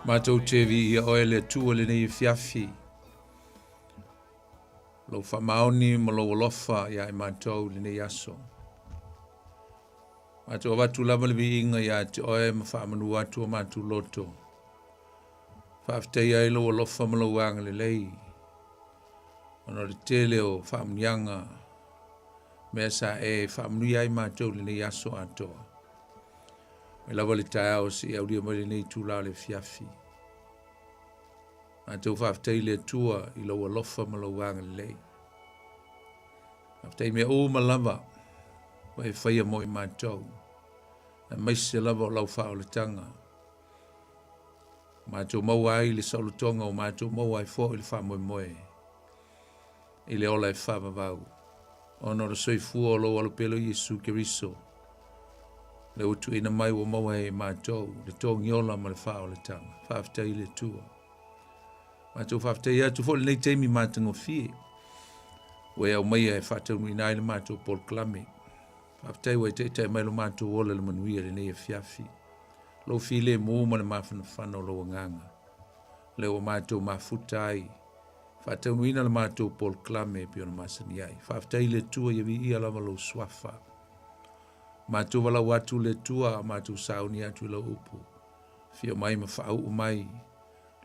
Matou te viia oe le Atua i lenei afiafi. Lou faamaoni ma lou alofa ia i matou i lenei aso. Matou avatu lava le viiga ia te oe ma faamanu atu o matou loto. Faafetai ai lou alofa ma lou agalelei ona o le tele o faamuniaga mea sa e faamanuia ai matou i lenei aso atoa. Mai lava le taeao seia aulia mai lenei itula o le afiafi. Matou faafetai i le Atua i lou alofa ma lou agalelei. Faafetai mea uma lava ua e faia mo i matou, aemaise lava o lau faaolataga. Matou maua ai le saolotoga, ua matou maua ai foi le faamoemoe i le ola e faavavau, ona o le soifua o lou Alo pele o Iesu Keriso, lea ua tuuina mai ua maua ai e matou le togiola ma le faaolataga. Faafetai i le Atua. Matou faafetai atu foi lenei taimi matagofie ua e aumaia e faataunuuina ai le matou polokalame. Faafetai ua e taitai mai lo matou ola i le manuia i lenei afiafi. Lou filemu ma le mafanafana o lou agaga, lea ua matou mafuta ai faataunuuina le matou polokalame e pei ona masani ai. Faafetai i le Atua, ia viia lava lou suafa. Matou valaau atu le Atua, a matou sauni atu i lau upu. Fia mai ma faauu mai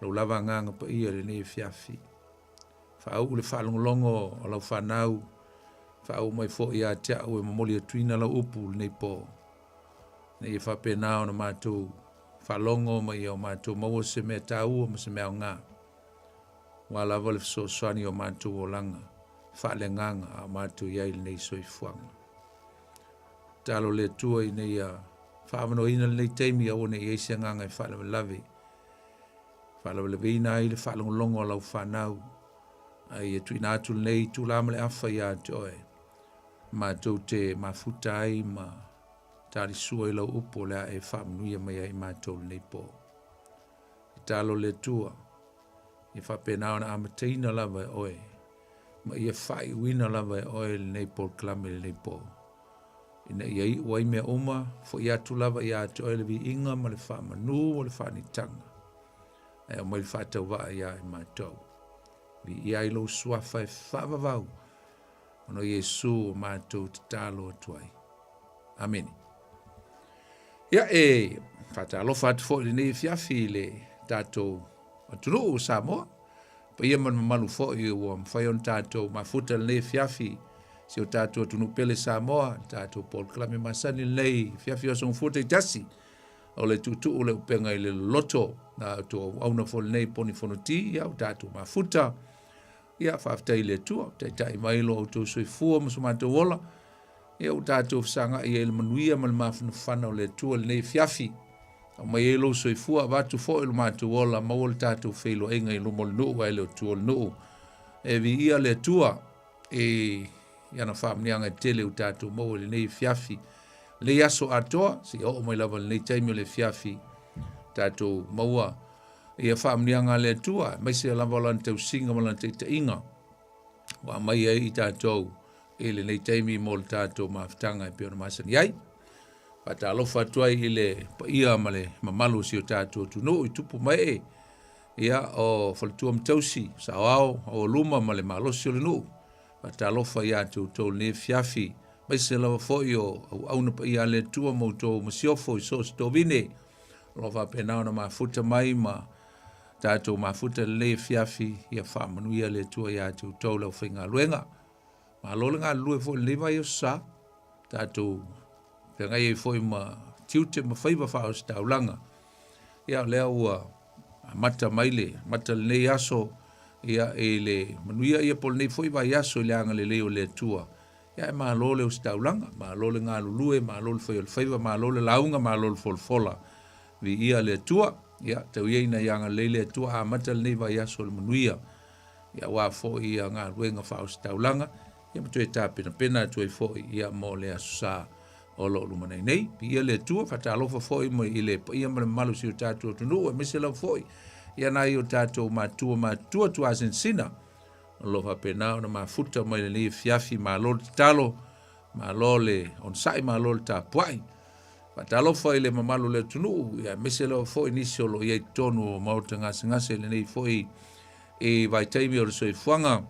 lou lava agaga paia i lenei afiafi. Faauu le faalogologo o lau fanau, faauu mai foi ia te au e momoli atuina lau upu lenei po. Ina ia faapena ona matou faalogo ma ia o matou maua se mea taua ma se mea aoga. Ua lava le fesoasoani o matou olaga faaleagaga a o matou i ai i lenei soifuaga. Tatalo le Atua ina ia faaavanoaina lenei taimi aua ne i i ai se agaga e faalavelave, faalavelaveina ai le faalogologo a lau fanau, a ia tuuina atu lenei itula ma le afa ia te oe, matou te mafuta ai ma talisua i lau upu o le a e faamanuia mai ai i matou lenei po. Tatalo le Atua ia faapena ona amataina lava e oe ma ia faaiuina lava e oe lenei polokalame i lenei po, ina ia iu ai mea uma, foi atu lava ia te oe le viiga ma le faamanu o le faanitaga, ae aumai le faatauvaa ia i matou. Viia ai lou suafa e faavavau, ona o Iesu o matou tatalo atu ai. Amene. Ia e faatalofa atu foi i lenei afiafi i le tatou atunuu o Samoa, paia ma le mamalu foi ua mafai ona tatou mafuta lenei afiafi, si o tatou atunuu pele Samoa, le tatou polokalame masani lenei afiafi o Aso Gafua taitasi, o le tuutuu le upega i le loloto, na outou auauna foi lenei poni fonoti, ia ua tatou mafuta. Ia faafetai i le Atua, taitai mai lo outou soifua ma so matou ola, ia ua tatou fesagai ai i le manuia ma le mafanafana o le Atua i lenei afiafi. Aumai ai lou soifua, avatu foi lo matou ola, maua le tatou feiloaiga i luma o le nuu ae le o tua o le nuu. E viia le Atua i ana faamanuiaga e tele ua tatou maua i lenei afiafi, lenei aso atoa, seia oo mai lava i lenei taimi o le afiafi, tatou maua ia faamanuiaga a le Atua, aemaise lava o lana tausiga ma lana taitaiga ua aumai ai i tatou i lenei taimi mo le tatou mafutaga e pei ona masani ai. Faatalofa atu ai i le paia ma le mamalu o si o tatou atunuu i tupu ma ee, ia o faletua ma tausi, saoao, aualuma ma le malosi o le nuu. Faatalofa ia te outou i lenei afiafi, aemaise lava foi o auauna paia a le Atua ma outou masiofo i so o se tovine, o lo o faapena ona mafuta mai ma tatou mafuta lenei afiafi, ia faamanuia le Atua ia te outou le aufaigaluega. Malo le galulue foi i lenei vaiaso sa, tatou feagai ai foi ma tiute ma faiva faaositaulaga. Ia o lea ua amata mai le amata lenei aso ia i le manuia ia po o lenei foi vaiaso i le agalelei o le Atua. Ia e malo le ositaulaga, malo le galulue, malo le fai o le faiva, malo le lauga, malo le folafola. Viia le Atua. Ia tau ia ina ia agalelei le Atua amata lenei vaiaso i le manuia. Ia aua foi ia galuega faaositaulaga, ia ma toe tapenapena atu ai foi ia mo le aso sa o lo o lumanai nei. Viia le Atua, faatalofa foi mai i le paia ma le mamalu o si o tatou atunuu, aemaise lava foi ia nai o tatou matua matutua tuasinsina o lo o faapena ona mafuta mai lenei afiafi. Malo le tatalo, malo le onosai, malo le tapuai. Faatalofa i le mamalu o le atunuu, ia aemaise lava foi nisi o lo o i ai i totonu o maota gasegase i lenei foi i vaitaimi o le soifuaga.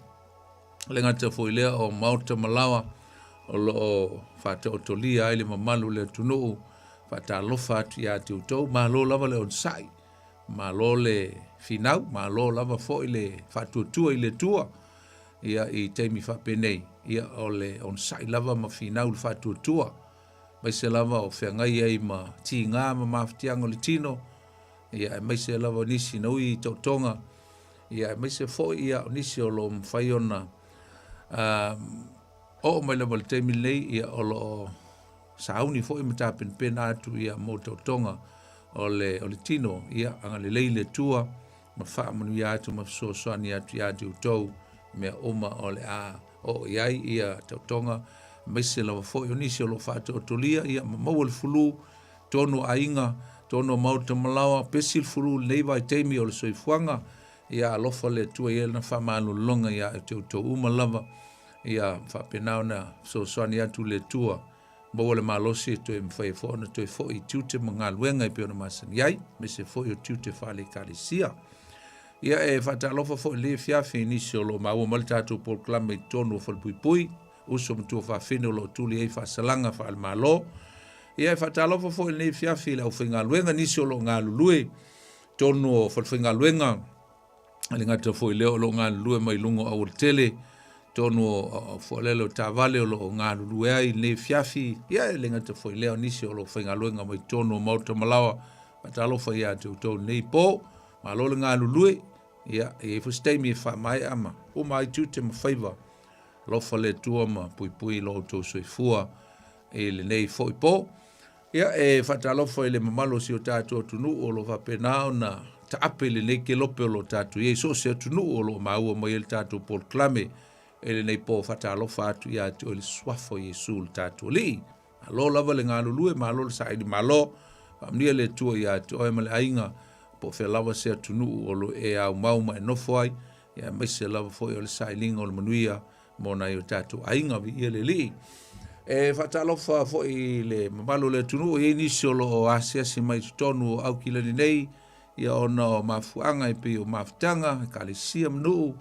Le gata foi lea o maota ma laoa o lo o faataotolia ai le mamalu o le atunuu. Faatalofa atu ia te outou, malo lava le onosai, malo le finau, malo lava foi le faatuatua i le Atua. Ia i taimi faapenei, ia o le onosai lava ma finau le faatuatua. Aemaise lava o feagai ai ma tiga ma mafatiaga o le tino, ia aemaise lava o nisi na ui i taotoga, ia aemaise foi ia o nisi o lo o mafai ona oo mai lava i le taimi lenei, ia o lo o sauni foi ma tapenapena atu ia mo taotoga o le, o le tino, ia agalelei le Atua ma faamanuia atu ma fesoasoani atu ia te outou mea uma o le a oo i ai ia taotoga, aemaise lava foi o nisi o lo o faataotolia ia ma maua le fulu tonu o aiga, tonu o maota ma laoa, pesi le fulu i lenei vaitaimi o le soifuaga, ia alofa le Atua i ai lana faamalologa ia te outou uma lava, ia faapena ona fesoasoani atu le Atua, maua le malosi e toe mafai ai foi ona toe foi i tiute ma galuega e pei ona masani ai, aemaise foi o tiute faale-Ekalesia. Ia e faatalofa foi i lenei afiafi i nisi o lo o maua mai le tatou polokalame i totonu o Falepuipui, uso ma tuafafine o lo o tuli ai faasalaga faale-Malo. Ia e faatalofa foi i lenei afiafi i le aufaigaluega, nisi o lo o galulue i totonu o falefaigaluega, e le gata foi i lea o lo o galulue mai luga o aualatele, totonu o fualele o taavale o lo o galulue ai i lenei afiafi. Ia e le gata foi i lea o nisi o lo o faigaluega mai totonu o maota ma laoa. Faatalofa ia te outou i lenei po. Malo le galulue. Ia, e i ai foi se taimi e faamaea ma uma ai tiute ma faiva. Alofa le Atua ma puipui i lo outou soifua i lenei foi po. Ia, e faatalofa i le mamalu o si o tatou atunuu o lo o faapena ona taape i lenei kelope o lo o tatou i ai, so o se atunuu o lo o maua mai ai le tatou polokalame i lenei po. Faatalofa atu ia te oe i le suafa o Iesu le tatou Alii. Malo lava le galulue, malo le saili malo. Faamanuia le Atua ia te oe ma le aiga, po o fea lava se atunuu o lo o e aumau ma e nofo ai, ia aemaise lava foi o le sailiga o le manuia mo nai o tatou aiga. Viia le Alii. E faatalofa foi i le mamalu o le atunuu, e i ai nisi o lo o asiasi mai i totonu o Aukilani nei, ia ona o mafuaaga e pei o mafutaga, ekalesia ma nuu,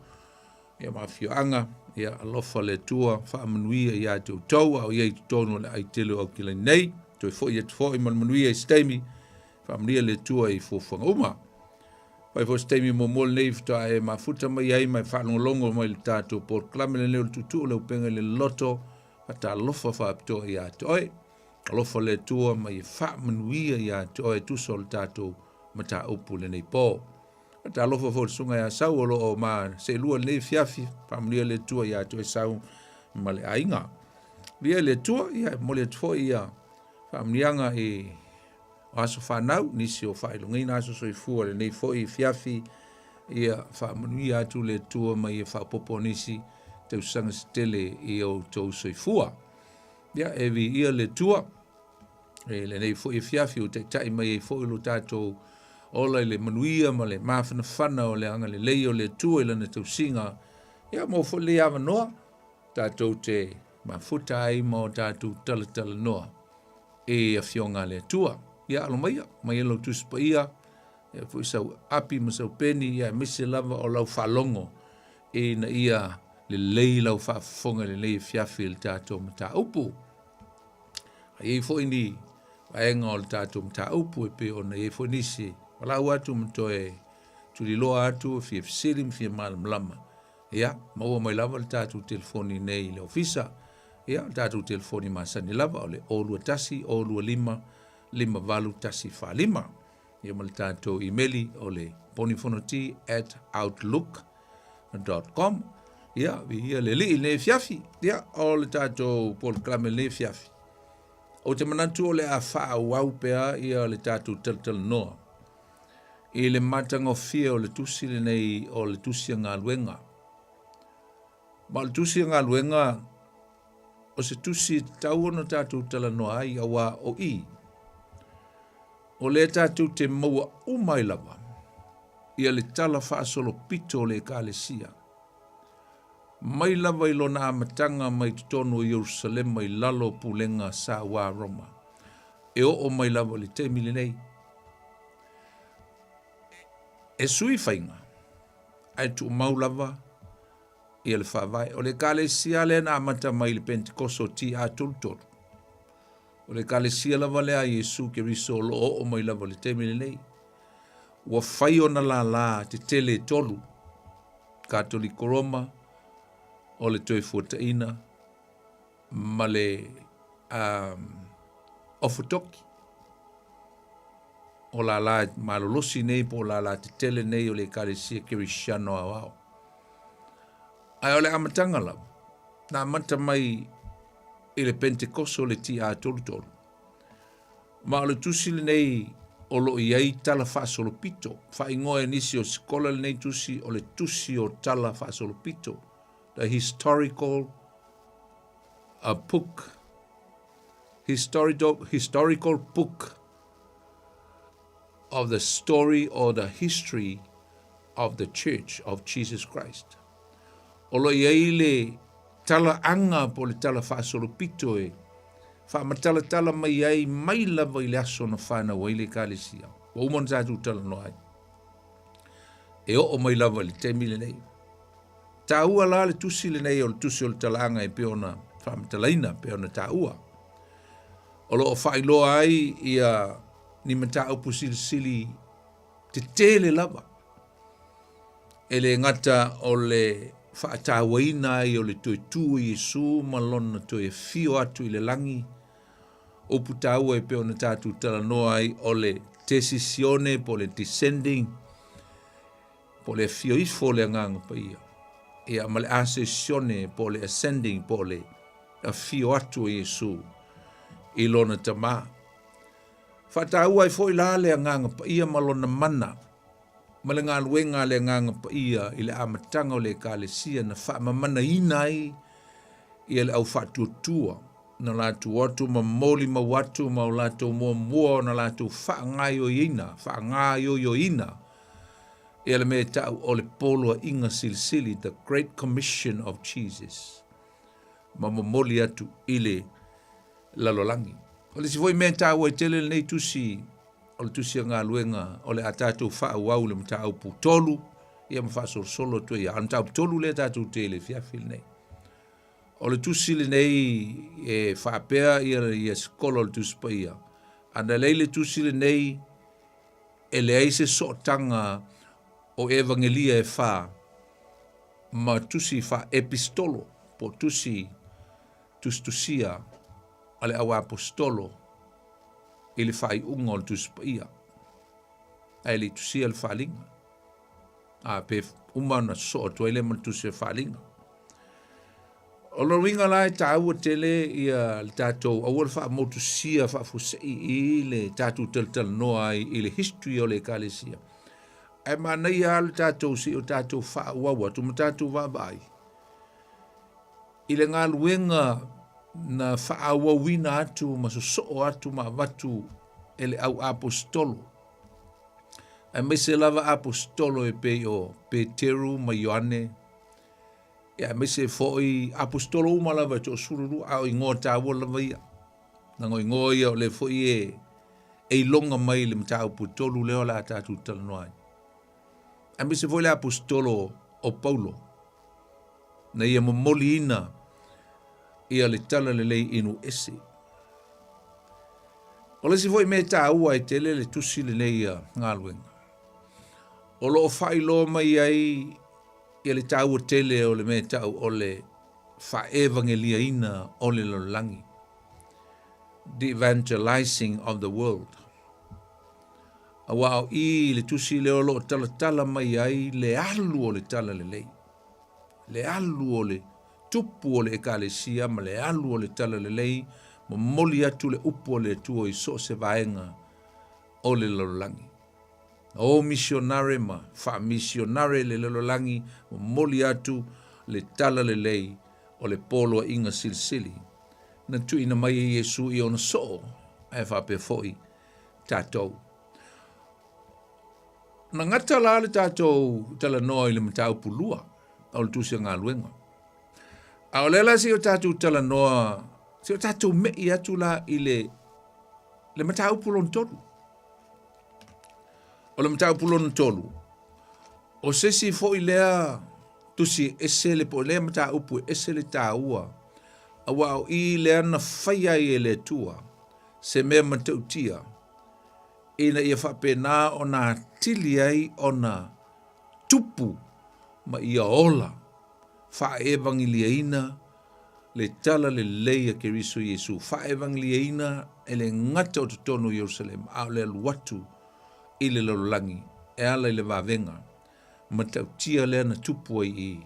ia ma afioaga, ia alofa le Atua, faamanuia ia te outou a o i ai i totonu o le aitele o Aukilani nei. Toe foi atu foi ma le manuia i se taimi, faamanuia le Atua i fuafuaga uma. Fai foi se taimi muamua lenei faatoa e mafuta mai ai ma e faalogologo mai i le tatou polokalame lenei o le Tuutuu le Upega i le Loloto, faatalofa faapitoa ia te oe. Alofa le Atua ma ia faamanuia ia te oe e tusa o le tatou mataupu i lenei po. Faatalofa foi i le susuga ia Sau o lo o ma seelua i lenei afiafi, faamanuia le Atua ia te oe Sau ma le aiga. Viia le Atua, ia e momoli atu foi ia faamanuiaga i o aso fanau, nisi o faailogaina aso soifua i lenei foi afiafi, ia faamanuia atu le Atua ma ia faaopoopo nisi tausaga se tele i outou soifua. Ia, e viia le Atua i lenei foi afiafi ua taitai mai ai foi lo tatou ola i le manuia ma le mafanafana o le agalelei o le Atua i lana tausiga. Ia, maua foi lenei avanoa tatou te mafuta ai ma o tatou talatalanoa i Afioga a le Atua. Ia alo maia, aumai lau Tusi Paia, ia foi sau api ma sau peni, ia aemaise lava o lau faalogo ina ia lelei lau faafofoga i lenei afiafi i le tatou mataupu. A i ai foi ni vaega o le tatou mataupu e pei ona i ai foi nisi valaau atu ma toe tuliloa atu, fia fesili ma fia malamalama, ia, maua mai lava le tatou telefoni nei i le ofisa. Ia, o le tatou telefoni masani lava o le 021 025 58145. Ia ma le tatou imeli o le ponifonoti@outlook.com. Ia, viia le Alii i lenei afiafi. Ia, o le tatou polokalame i lenei afiafi. Ou te manatu o le a faaauau pea ia le tatou talatalanoa i le matagofie o le tusi lenei o le tusi a galuega. Ma o le tusi a galuega o se tusi e tatau ona tatou talanoa ai auā o i o lea tatou te maua uma ai lava ia le tala faasolopito o le Ekalesia mai lava i lona amataga mai totonu o Ierusalema i lalo o pulega saua Roma. e oo mai lava i le taimi lenei. E sui faiga, ae tuumau lava ia le faavae. O le Ekalesia lea na amata mai i le Pentekoso TA 33. O le Ekalesia lava lea a Iesu Keriso o lo o oo mai lava i le taimi lenei. Ua fai ona lālā tetele e tolu, Katoliko Roma, o le Toefuataiga ma le Ofotoki. O lālā malolosi nei po o lālā tetele nei o le Ekalesia Kerisiano aoao. Ae o le amataga lava, na amata mai i le Pentekoso le TA 33. Ma o le tusi lenei o lo o i ai tala faasolopito. Faaigoa e nisi o sikola lenei tusi o le tusi o tala faasolopito, the historical a book, historical, historical book of the story or the history of the Church of Jesus Christ. O lo i ai le tala anga po le tala faasolopito e faamatalatala mai ai mai lava i le aso na whanau ai le ekalesia. Ua uma ona tatou talanoa ai. E oo mai lava i le taimi lenei. Taua la le tusi lenei o le tusi o le talaaga e pei ona faamatalaina, pei ona taua. O lo o faailoa ai ia ni mataupu silisili tetele lava. E le gata o le faatauaina ai o le toe tu o Iesu ma lona toe afio atu i le lagi, upu taua e pei ona tatou talanoa ai o le tesisione po o le descending, po o le afio ifo o le Agaga Paia, ia ma le ascesione po o le ascending po o le afio atu o Iesu i lona Tama. Faataua ai foi la le Agaga Paia ma lona mana ma le galuega a le Agaga Paia i le amataga o le Ekalesia na faamamanaina ai ia le au faatuatua na latou o atu ma molimau atu ma o latou muamua ona latou faagaioioina, faagaioioina ia le mea e ta'u o le poloaiga silisili, the Great Commission of Jesus, ma momoli atu i le lalolagi. O le isi foi mea e taua ai tele lenei tusi, o le tusi a galuega o le a tatou faaauau i le mataupu tolu, ia ma faasolosolo atu ai. A o le mataupu tolu lea tatou te i le afiafi lenei. O le tusi lenei e faapea ia, ia sikola o le Tusi Paia. Ana leai le tusi lenei, e leai se sootaga o Evagelia e fa ma tusi faa-epistolo po o tusi tusitusia a le auaposetolo i le faaiuga o le Tusi Paia, ae le i tusia le Faaliga. A pe uma ona sosoo atu ai lea ma le tusi o le Faaliga. O lona uiga la e taua tele ia le tatou aua le faamotusia faafuasei i le tatou talatalanoa ai i le history o le Ekalesia. Ae manaia lava le tatou se i o tatou faaauau atu ma tatou vaavaai i le galuega na faaauauina atu ma sosoo atu ma avatu e le au aposetolo, aemaise lava aposetolo e pei o Peteru ma Ioane, ia aemaise foi aposetolo uma lava e toasefululua, a o igoa taua lava ia. Leaga o igoa ia o lea foi e, e iloga mai le mataupu e tolu lea o le a tatou talanoa ai. Aemaise foi le aposetolo o Paulo, na ia momoliina ia le tala lelei i nuu ese. O le isi foi mea e taua ai tele le tusi lenei a galuega, o lo o faailoa mai ai ia le taua tele o le mea e ta'u o le faaevageliaina o le lalolagi, the evangelizing of the world. Aua o i i le tusi lea o lo o talatala mai ai le alu o le talalelei, le alu o le tupu o le Ekalesia ma le alu o le talalelei, momoli atu le upu a le Atua i so o se vaega o le lalolagi. O misionare ma faamisionare le lalolagi, momoli atu le talalelei o le poloaiga silisili na tuuina mai e Iesu i ona soo, ae faapea foi tatou. Na gata la le tatou talanoa i le mataupu lua o le tusi a galuega. A o lea la se i o tatou talanoa, se i o tatou me'i atu la i le Le mataupu lona tolu. O le mataupu lona tolu, o se isi foi lea tusi e ese le po o lea mataupu e ese le taua, aua o i lea na faia ai e le Atua se mea matautia ina ia faapena ona atili ai ona tupu ma ia ola faaevangeliaina le tala lelei a Keriso Iesu, faaevangeliaina e le gata o totonu o Ierusalema, a o le alu atu i le lalolagi e ala i le vavega matautia lea na tupu ai i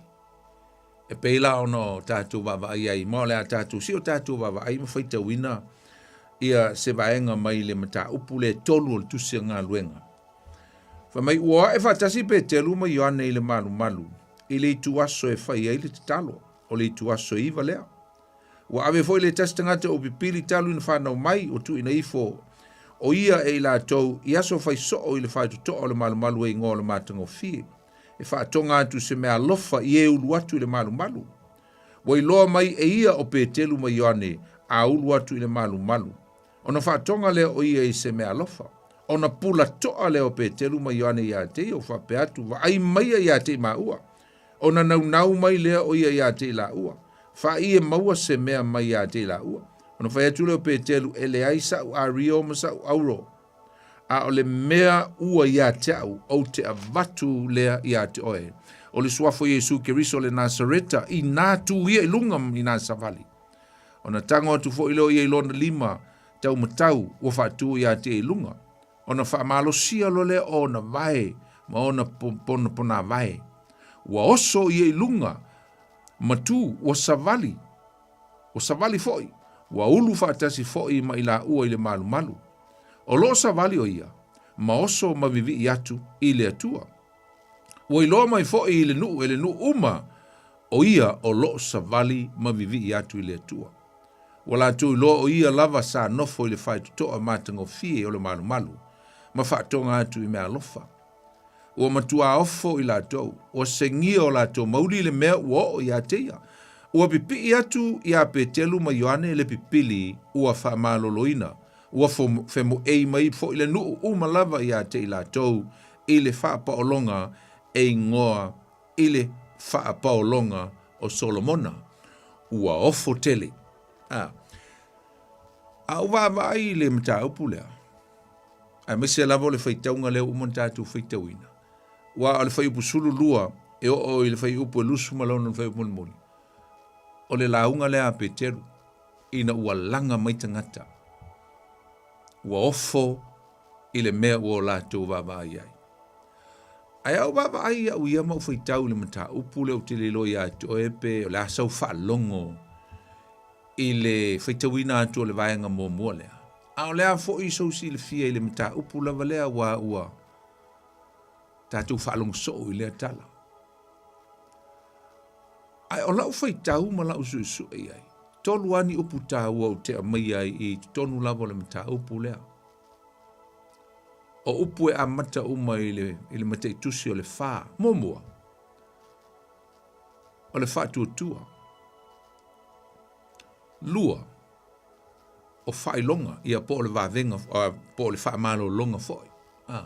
E pei la ona o tatou vaavaai ai, ma o le a tatou si o tatou vaavaai ma faitauina ia se vaega mai le mataupu lea e tolu o le tusi a galuega. Fai mai, ua o ae faatasi Peteru ma Ioane i le malumalu i le ituaso e fai ai le tatalo, o le ituaso e 9 lea. Ua ave foi le tasi tagata ua pipili talu ina fanau mai, ua tuuina ifo o ia e i latou i aso fai soo i le faitotoa o le malumalu e igoa o le matagofie, e faatoga atu se mea alofa i e ulu atu i le malumalu. Ua iloa mai e ia o Petelu ma Ioane a ulu atu i le malumalu. Ona faatoga lea o ia i se mea alofa. Ona pula toa lea o Petelu ma Ioane iā te ia, ua faapea atu, Vaai maia iā te i māua. Ona naunau mai lea o ia iā te i lāua. Faaʻī e maua se mea mai iā te i lāua. Ona fai atu lea o Petelu, E leai saʻu ario ma saʻu auro, a o le mea ua iā te aʻu, ou te avatu lea iā te oe. O le suafa o Iesu Keriso le Nasareta, inā tū ia i luga i nā savali. Ona tago atu foi lea o ia i lona lima taumatau ua faatū iā te ia i luga. Ona faamalosia loa lea o ona vae ma ona ponavae. Ua oso ia i luga ma tū, ua savali, ua savali foi, ua ulu faatasi foi ma i laua i le malumalu. O lo o savali o ia, ma oso ma vivii atu i le Atua. Ua iloa mai foi i le nuu e le nuu uma o ia o lo o savali ma vivii atu i le Atua. Ua latou iloa o ia lava sa nofo i le faitotoa matagofie o le malumalu ma faatoga atu i mea alofa. Ua matuā ofo i latou, ua segia o latou mauli i le mea ua oo iā te ia. Ua pipii atu iā Petelu ma Ioane le pipili ua faamaloloina, ua femoei mai foi le nuu uma lava iā te i latou i le faapaologa e igoa i le faapaologa o Solomona, ua ofo tele. A, a ou vaavaai i le mataupu lea, aemaise lava o le faitauga lea ua uma ona tatou faitauina, aua o le fuaiupu 12 e oo i le fuaiupu e 26 le fuaiupu mulimuli, o le lauga lea a Peteru, ina ua laga mai tagata, ua ofo i le mea ua o latou vaavaai ai. Ae a ou vaavaai au ia ma ou faitau i le mataupu lea ou te le iloa ia te oe pe o le a sau faalogo i le faitauina atu o le vaega muamua lea. A o le a foi sou silafia i le mataupu lava lea aua ua tatou faalogo soo i lea tala. Ae o lau faitau ma lau suesue i ai, tolu lava ni upu taua ou te aumaia ai i totonu lava o le mataupu lea. O upu e amata uma i le, i le mataitusi o le fā. Muamua, o le faatuatua. Lua, o faailoga, ia po o le vavega, po o le faamalologa foi. A.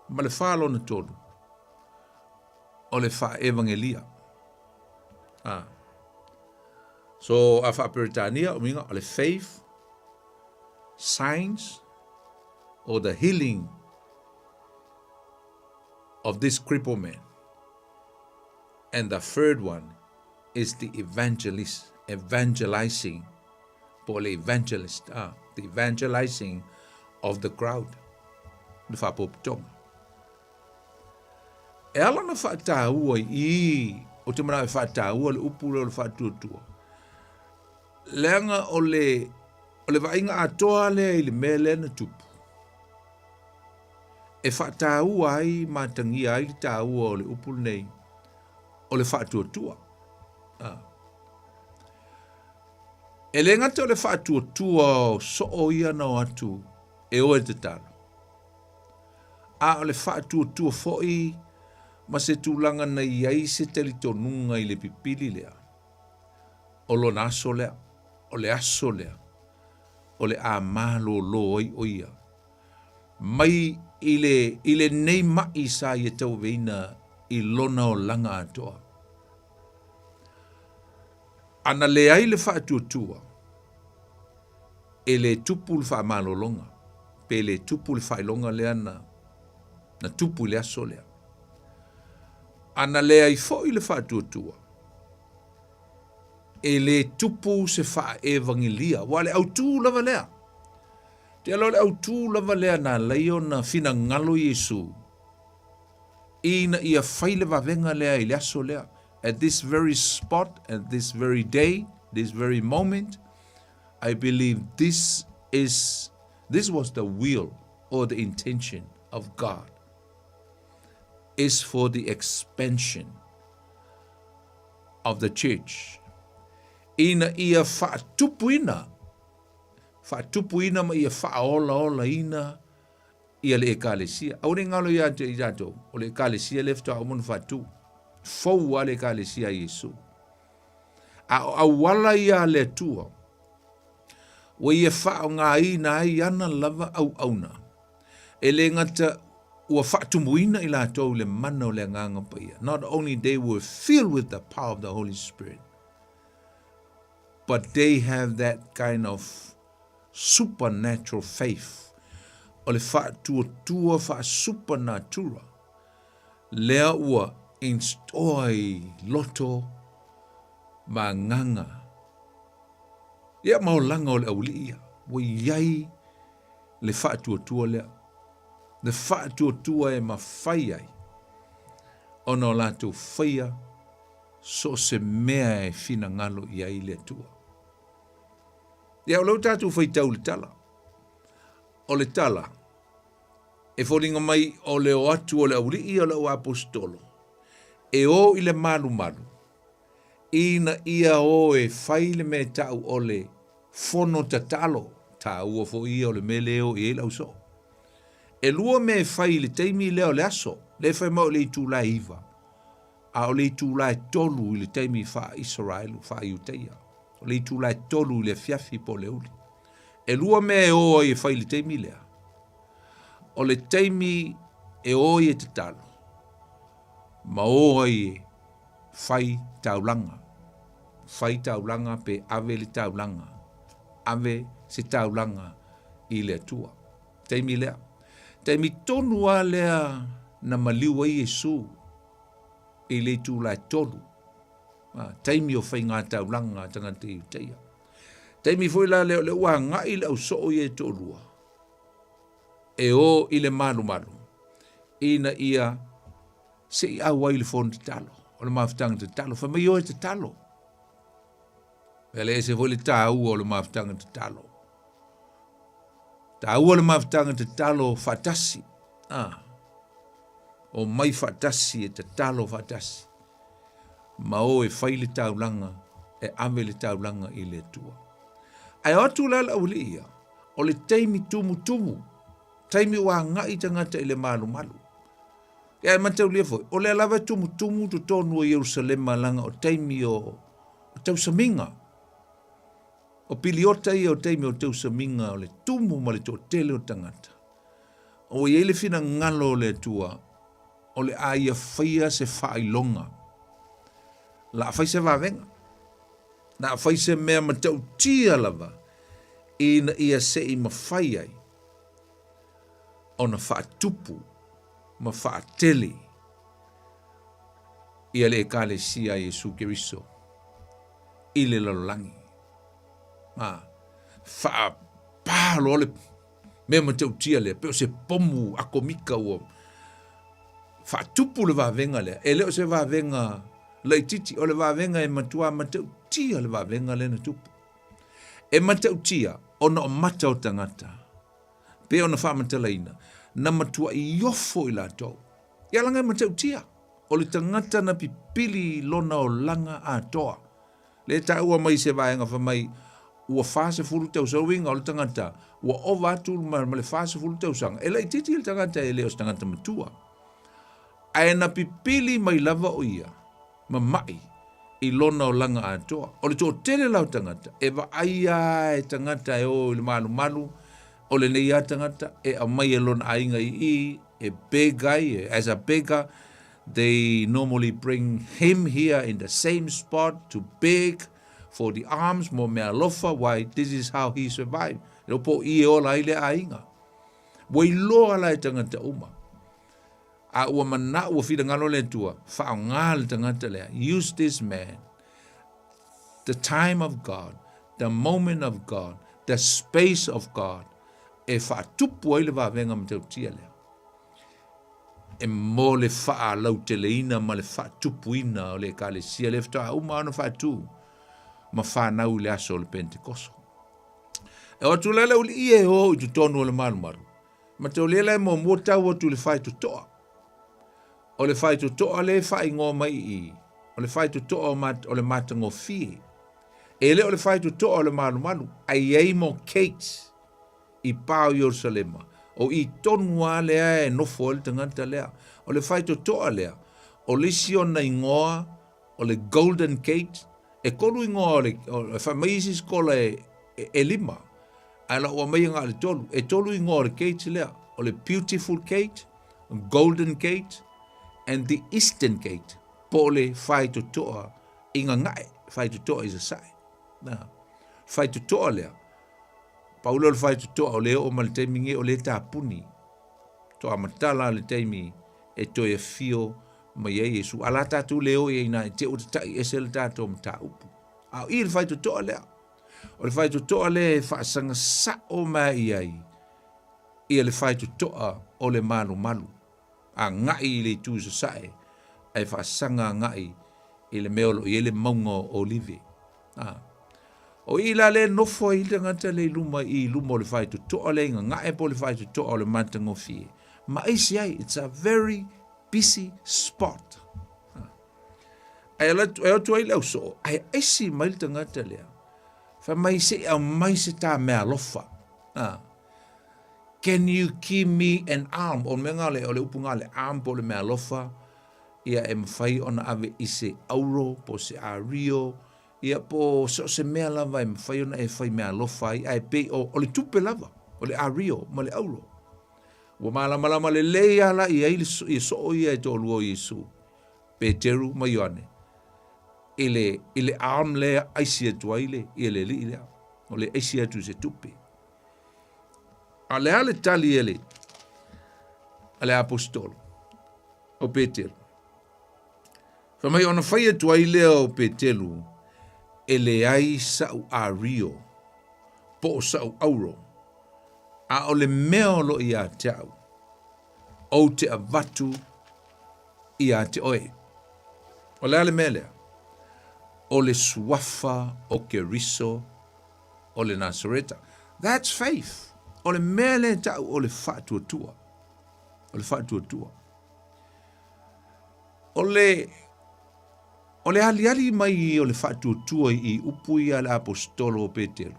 Ma le fā lona tolu, o le faaevagelia. A. So, a faa-Peretania, o uiga, o le faith, signs or the healing of this crippled man. And the third one is the evangelist, evangelizing, po o le evangelist, ah, the evangelizing of the crowd, le faapopotoga. E ala ona faataua i, ou te manao e faataua le upu lea o le faatuatua, leaga o le, o le vaaiga atoa lea i le mea lea na tupu, e faataua ai ma atagia ai le taua o le upu lenei, o le faatuatua. Ah. E le gata o le faatuatua o soo ia na o atu e o e tatalo, a o le faatuatua foi ma se tulaga na i ai se talitonuga i le pipili lea, o lona aso lea, o le aso lea. o le a malōlō ai ʻo ia mai i le, i lenei maʻi sa ia tauaveina i lona olaga atoa. A na leai le faatuatua, e le tupu le faamalologa, pe le tupu le faailoga lea na, na tupu i le aso lea. A na leai foi le faatuatua, e le tupu se faaevagelia, aua o le autū lava lea. Te ala o le autū lava lea na ala ai ona finagalo Iesu ina ia fai le vavega lea i le aso lea. At this very spot, at this very day, this very moment, I believe this is this was the will or the intention of God is for the expansion of the church. Ina ia faatupuina, faatupuina ma ia faaolaolaina ia le ekalesia. Aua ne i galo ia te i tatou, o le ekalesia lea faatoa uma ona faatu. Fou lava le ekalesia a Iesu. A o auala ia a le Atua, ua ia faaaogaina ai ana lava auauna, e le gata ua faatumuina i latou i le mana o le Agaga Paia. Not only they were filled with the power of the Holy Spirit, but they have that kind of supernatural faith, o le faatuatua faa-supernatural lea ua install i loto ma agaga ia ma olaga o le aualii ia, ua i ai le faatuatua lea, le faatuatua e mafai ai ona o latou faia so o se mea e finagalo i ai le Atua. Ia, o lea ua tatou faitau i le tala. O le tala, e foliga mai o le o atu o le aualii o le auaposetolo, e o i le malumalu, ina ia o e fai le mea e ta'u o le fono tatalo, taua foi ia o le mea lea e o i ai le ausoo. Elua mea e fai i le taimi lea o le aso, lea e fai mai o le itula e 9, a o le itula e 3 i le taimi faa-Isaraelu, faa-Iutaia. O le itula e 3 i le afiafi po o le aoauli. Elua mea e o ai e fai i le taimi lea, o le taimi e o ai e tatalo, ma o ai e fai taulaga. Fai taulaga pe ave le taulaga. Ave se taulaga i le Atua. Taimi lea. Taimi tonu lava lea na maliu ai Iesu i le itula e 3. Taimi o faiga taulaga a tagata Iutaia. Taimi foi la lea o lea ua agai le ausoo ia e toalua e o i le malumalu ina ia se i auai i le fono tatalo, o le mafutaga tatalo. Fai mai o e tatalo. E le ese foi le taua o le mafutaga tatalo. Taua le mafutaga tatalo faatasi. Ah. O mai faatasi e tatalo faatasi. Ma o e fai le taulaga, e ave le taulaga i le Atua. Ae o atu la le aualii ia, o le taimi tumutumu, taimi ua agai tagata i le malumalu. Ia e mataulia foi, o lea lava e tumutumu totonu o Ierusalema leaga o taimi o, o tausamiga. O piliota ia o taimi o tausamiga o le tumu ma le toatele o tagata. Ua i ai le finagalo o le Atua o le a ia faia se faailoga. La fai se vavega. La fai se mea matautia lava ina ia se i mafai ai ona faatupu ma faatele ia le Ekalesia a Iesu Keriso i le lalolagi. A, faapā loa le mea matautia lea, pei o se pomu atomika ua faatupu le vavega lea. E le o se vavega laitiiti, o le vavega e matua matautia le vavega lea na tupu. E matautia ona o mata o tagata. Pei ona faamatalaina, na matuai ofo i latou. Ia laga e matautia, o le tagata na pipili i lona olaga atoa. Lea e taua mai i se vaega fai mai, ua 40 tausaga, uiga o le tagata ua ova atu ma le 40 tausaga, e laitiiti le tagata e le o se tagata matua. Ae na pipili mai lava o ia ma mai. i lona olaga atoa. O le toatele la o tagata, e vaai lava e tagata e o i le malumalu, o lenei lava tagata e aumai e lona aiga i i, e beg ai, as a beggar, they normally bring him here in the same spot to beg for the alms, mo mea alofa, why this is how he survived. E le po i e ola ai le aiga. Ua iloa la e tagata uma. A ua mana'o, ua finagalo le Atua, faaaoga le tagata lea, use this man, the time of God, the moment of God, the space of God, e faatupu ai le vavega matautia lea. E mo le faalauteleina ma le faatupuina o le Ekalesia lea faatoa uma ona faatu ma fanau i le aso o le Pentekoso. E o atu la le aualii e o i totonu o le malumalu, Mataulia la e muamua tau atu i le faitotoa. O le faitotoa lea e faaigoa mai i i, o le faitotoa o le matagofie. E le o le faitotoa o le malumalu, ae i ai mo Kate i pa o Ierusalema. O i tonu lava lea e nofo ai le tagata lea. O le faitotoa lea, o le isi ona igoa o le Golden Gate, e kolu igoa o le, o, fai mai isi sikola e, e, e lima, ae la ua mai na o le tolu. E tolu igoa o le gate lea, o le Beautiful Gate, Golden Gate, and the Eastern Gate, po o le faitotoa i gagae, faitotoa i sasae. Na, faitotoa lea, pau lea o le faitotoa o lea oo mai le taimi nei o lea e tapuni, toa matala le taimi e toe afio mai ai Iesu. A la tatou le o i ai ina i te ua tatai ese le tatou mataupu. A o i le faitotoa lea. O le faitotoa lea e faasaga sao mai i ai ia le faitotoa o le malumalu. Agai i le itu sasae ae faasaga agai i le mea o lo o i ai le mauga o Olive. A. O i la lea e nofo ai le tagata lea i luma i luma o le faitotoa lea i gagae po o le faitotoa o le matagofie. Ma aisi ai, it's a very busy spot. Ae alu atu, e atu ai le ausoo, ae aisi mai le tagata lea. Fai mai se i aumai se tā meaalofa. Ah. Can you give me an alm? O le mea ngā le, o le upu ngā le alm po o le meaalofa, ia e mawhai ona ave i se auro, po se ario, ia po so se mea lava e mawhai ona e whai meaalofa ai, ae pei o, o le tupe lava, o le ario ma le auro. Ua malamalama lelei lava la i ai ia soo ia e toalua o Iesu, Peteru ma Ioane, i le, i le alm lea aisi atu ai le, ia le alii lea, o le aisi atu i se tupe. A le a le tali e le, a le aposetolo, o Peteru. Fai mai ona fai atu ai lea o Peteru, e leai sa'u ario, po o sa'u auro, a o le mea o lo o ia te au, ou te avatu ia te oe. O le a le mea lea? O le suafa o Keriso o le Nasareta. That's faith. O le mea lea e ta'u o le faatuatua. O le faatuatua. O le, o le aliali mai o le faatuatua i upu ia a le aposetolo o Petelo,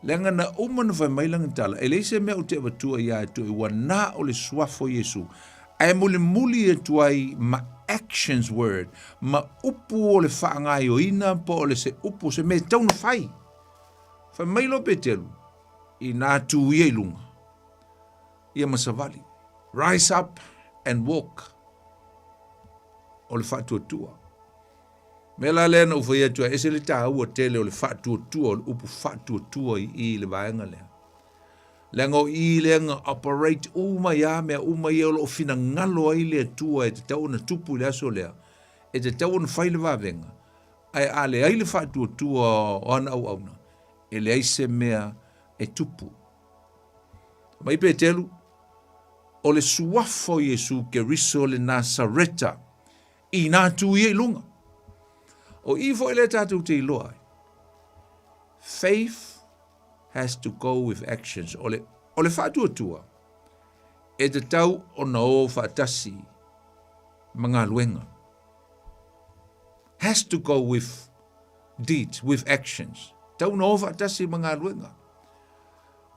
leaga na uma na fai mai lana tala, e leai se mea ou te avatua ia te oe, ua na o le suafa o Iesu, ae mulimuli atu ai ma actions word, ma upu o le faagaoioina po o le se upu, se mea e tatau ona fai. Fai mai loa Petelu, inā tū ia i luga, ia ma savali. Rise up and walk. O le faatuatua. Mea la lea na ou fai atu ai, ese le tāua tele o le faatuatua, o le upu faatuatua i i le vaega lea. Leaga o i lea na operate uma ia mea uma ia o lo o finagalo ai le Atua e tatau ona tupu i le aso lea, e tatau ona fai le vavega, ae a leai le faatuatua o ana auauna, e leai se mea e tupu. Mai Petelu, o le suafa o Iesu Keriso le Nasareta, inā tū ia i luga. O i foi lea tatou te iloa ai. Faith has to go with actions. O le, o le faatuatua, e tatau ona o faatasi ma galuega. Has to go with deeds, with actions. Tau na o faatasi ma galuega.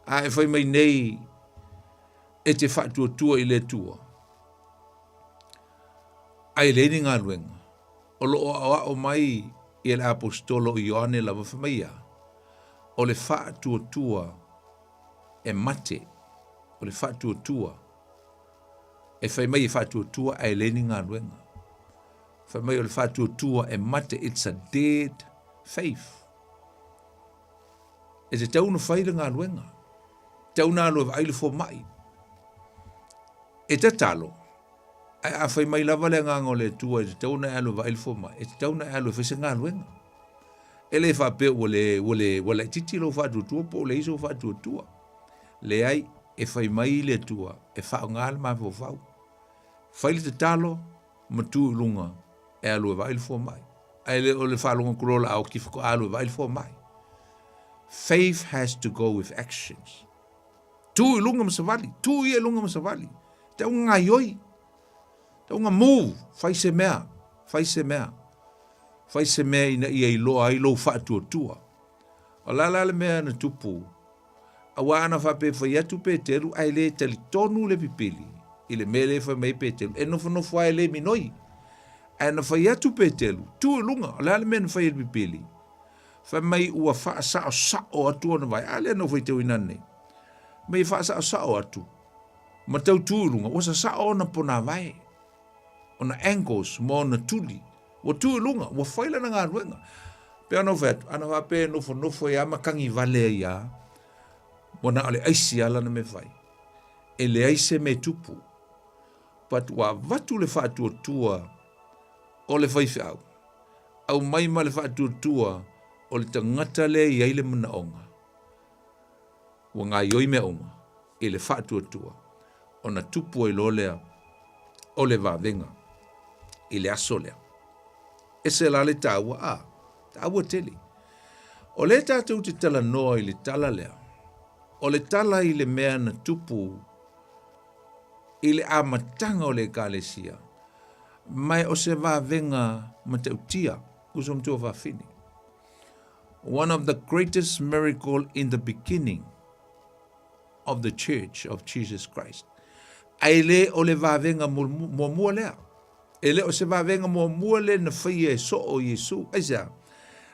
A e fai mai nei e te faatuatua i le Atua, a e leai ni galuega, o lo o aoao mai Ia le Aposetolo o Ioane lava fai mai ia, O le faatuatua e mate, o le faatuatua e fai mai e faatuatua ae leai ni galuega. Fai mai o le faatuatua e mate, it's a dead faith. E tatau ona fai le galuega, tatau ona alu e vaai le fomai. E tatalo, ae a fai mai lava le Agaga o le Atua e tatau ona e alu e vaai le fomai, e tatau ona e alu e fai se galuega. E le faapea ua le, ua le, ua laitiiti lou faatuatua po o leai sou faatuatua. Leai, e fai mai le Atua e faaaoga le mafaufau. Fai le tatalo ma tu i luga e alu e vaai le fomai. Ae le o le faalogo atu loa o le a oti faatoa alu e vaai le fomai. Faith has to go with actions. Tu i luga ma savali, tu ia i luga ma savali. Tau gaioi, tau ga move, fai se mea, fai se mea. Fai se mea ina ia iloa ai lou faatuatua. O la la le mea na tupu, aua ana faapea e fai atu Peteru ae le talitonu le pipili i le mea lea e fai mai ai Peteru, e nofonofo lava e le minoi. Ae na fai atu Peteru, tu i luga, o le a le mea na fai e le pipili? Fai mai ua faasaosao atu ona vae. A lea na ou faitauina ananei. Mai e faasaosao atu ma tau tu i luga, ua sasao ona ponavae, ona ankles ma ona tuli. Ua tu i luga, ua fai lana galuega. Pei ona ou fai atu, ana faapea e nofonofo ai lava ma tagi vale ai lava, ua na o le aisi lava lana mea fai. E leai se mea e tupu. But ua avatu le faatuatua o le faifeau, aumai ma le faatuatua o le tagata lea e i ai le manaoga, ua gaoioi mea uma i le faatuatua, ona tupu ai loa lea o le vavega i le aso lea. Ese la le taua, a, taua tele. O lea tatou te talanoa i le tala lea, o le tala i le mea na tupu i le amataga o le Ekalesia, ma o se vavega matautia, uso matua fafine. One of the greatest miracle in the beginning of the Church of Jesus Christ. Ae le o le vavega muamua lea. E le o se vavega muamua lea na faia e soo Iesu. Aisea?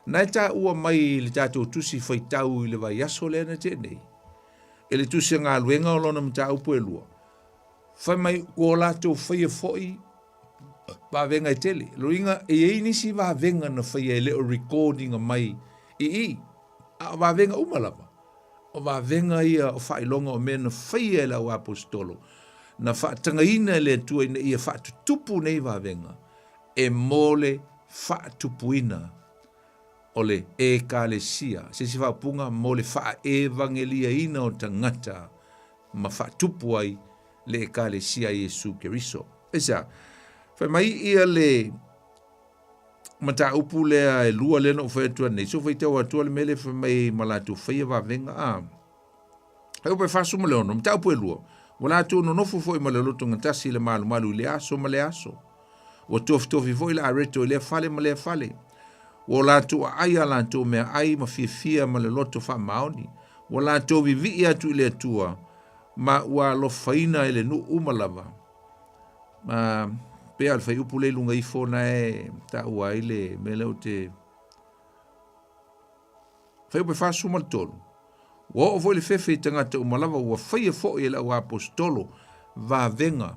Na e taua mai i le tatou tusi faitau i le vaiaso lea na tea nei, i le tusi a galuega o lona mataupu e lua, fai mai ua o latou faia foi vavega e tele. Lona uiga, e i ai nisi vavega na faia e le o record ina mai i i, a o vavega uma lava, o vavega ia o faailoga o mea na faia e le auaposetolo, na faatagaina e le Atua ina ia faatutupu nei vavega e mo le faatupuina o le Ekalesia, se isi faaupuga, mo le faaevangeliaina o tagata ma faatupu ai le Ekalesia a Iesu Keriso. Aisea? Fai mai ia le mataupu lea e lua lea na ou fai atu nei, so faitau atu le mea lea fai mai ma latou faia vavega a. Fuaiupu e 46, mataupu e lua, ua latou nonofo foi ma le loto gatasi i le malumalu i lea aso ma lea aso. Ua tofitofi foi le areto i lea fale ma lea fale. Ua o latou aai a latou meaai ma fiafia ma le loto faamaoni. Ua latou vivii atu i le Atua, ma ua alofaina e le nuu uma lava. Ma pei lava o le fuaiupu lea i luga ifo na e taua ai le mea lea ou te Fuaiupu e 43, Ua oo foi le fefe i tagata uma lava ua faia foi e le auaposetolo vavega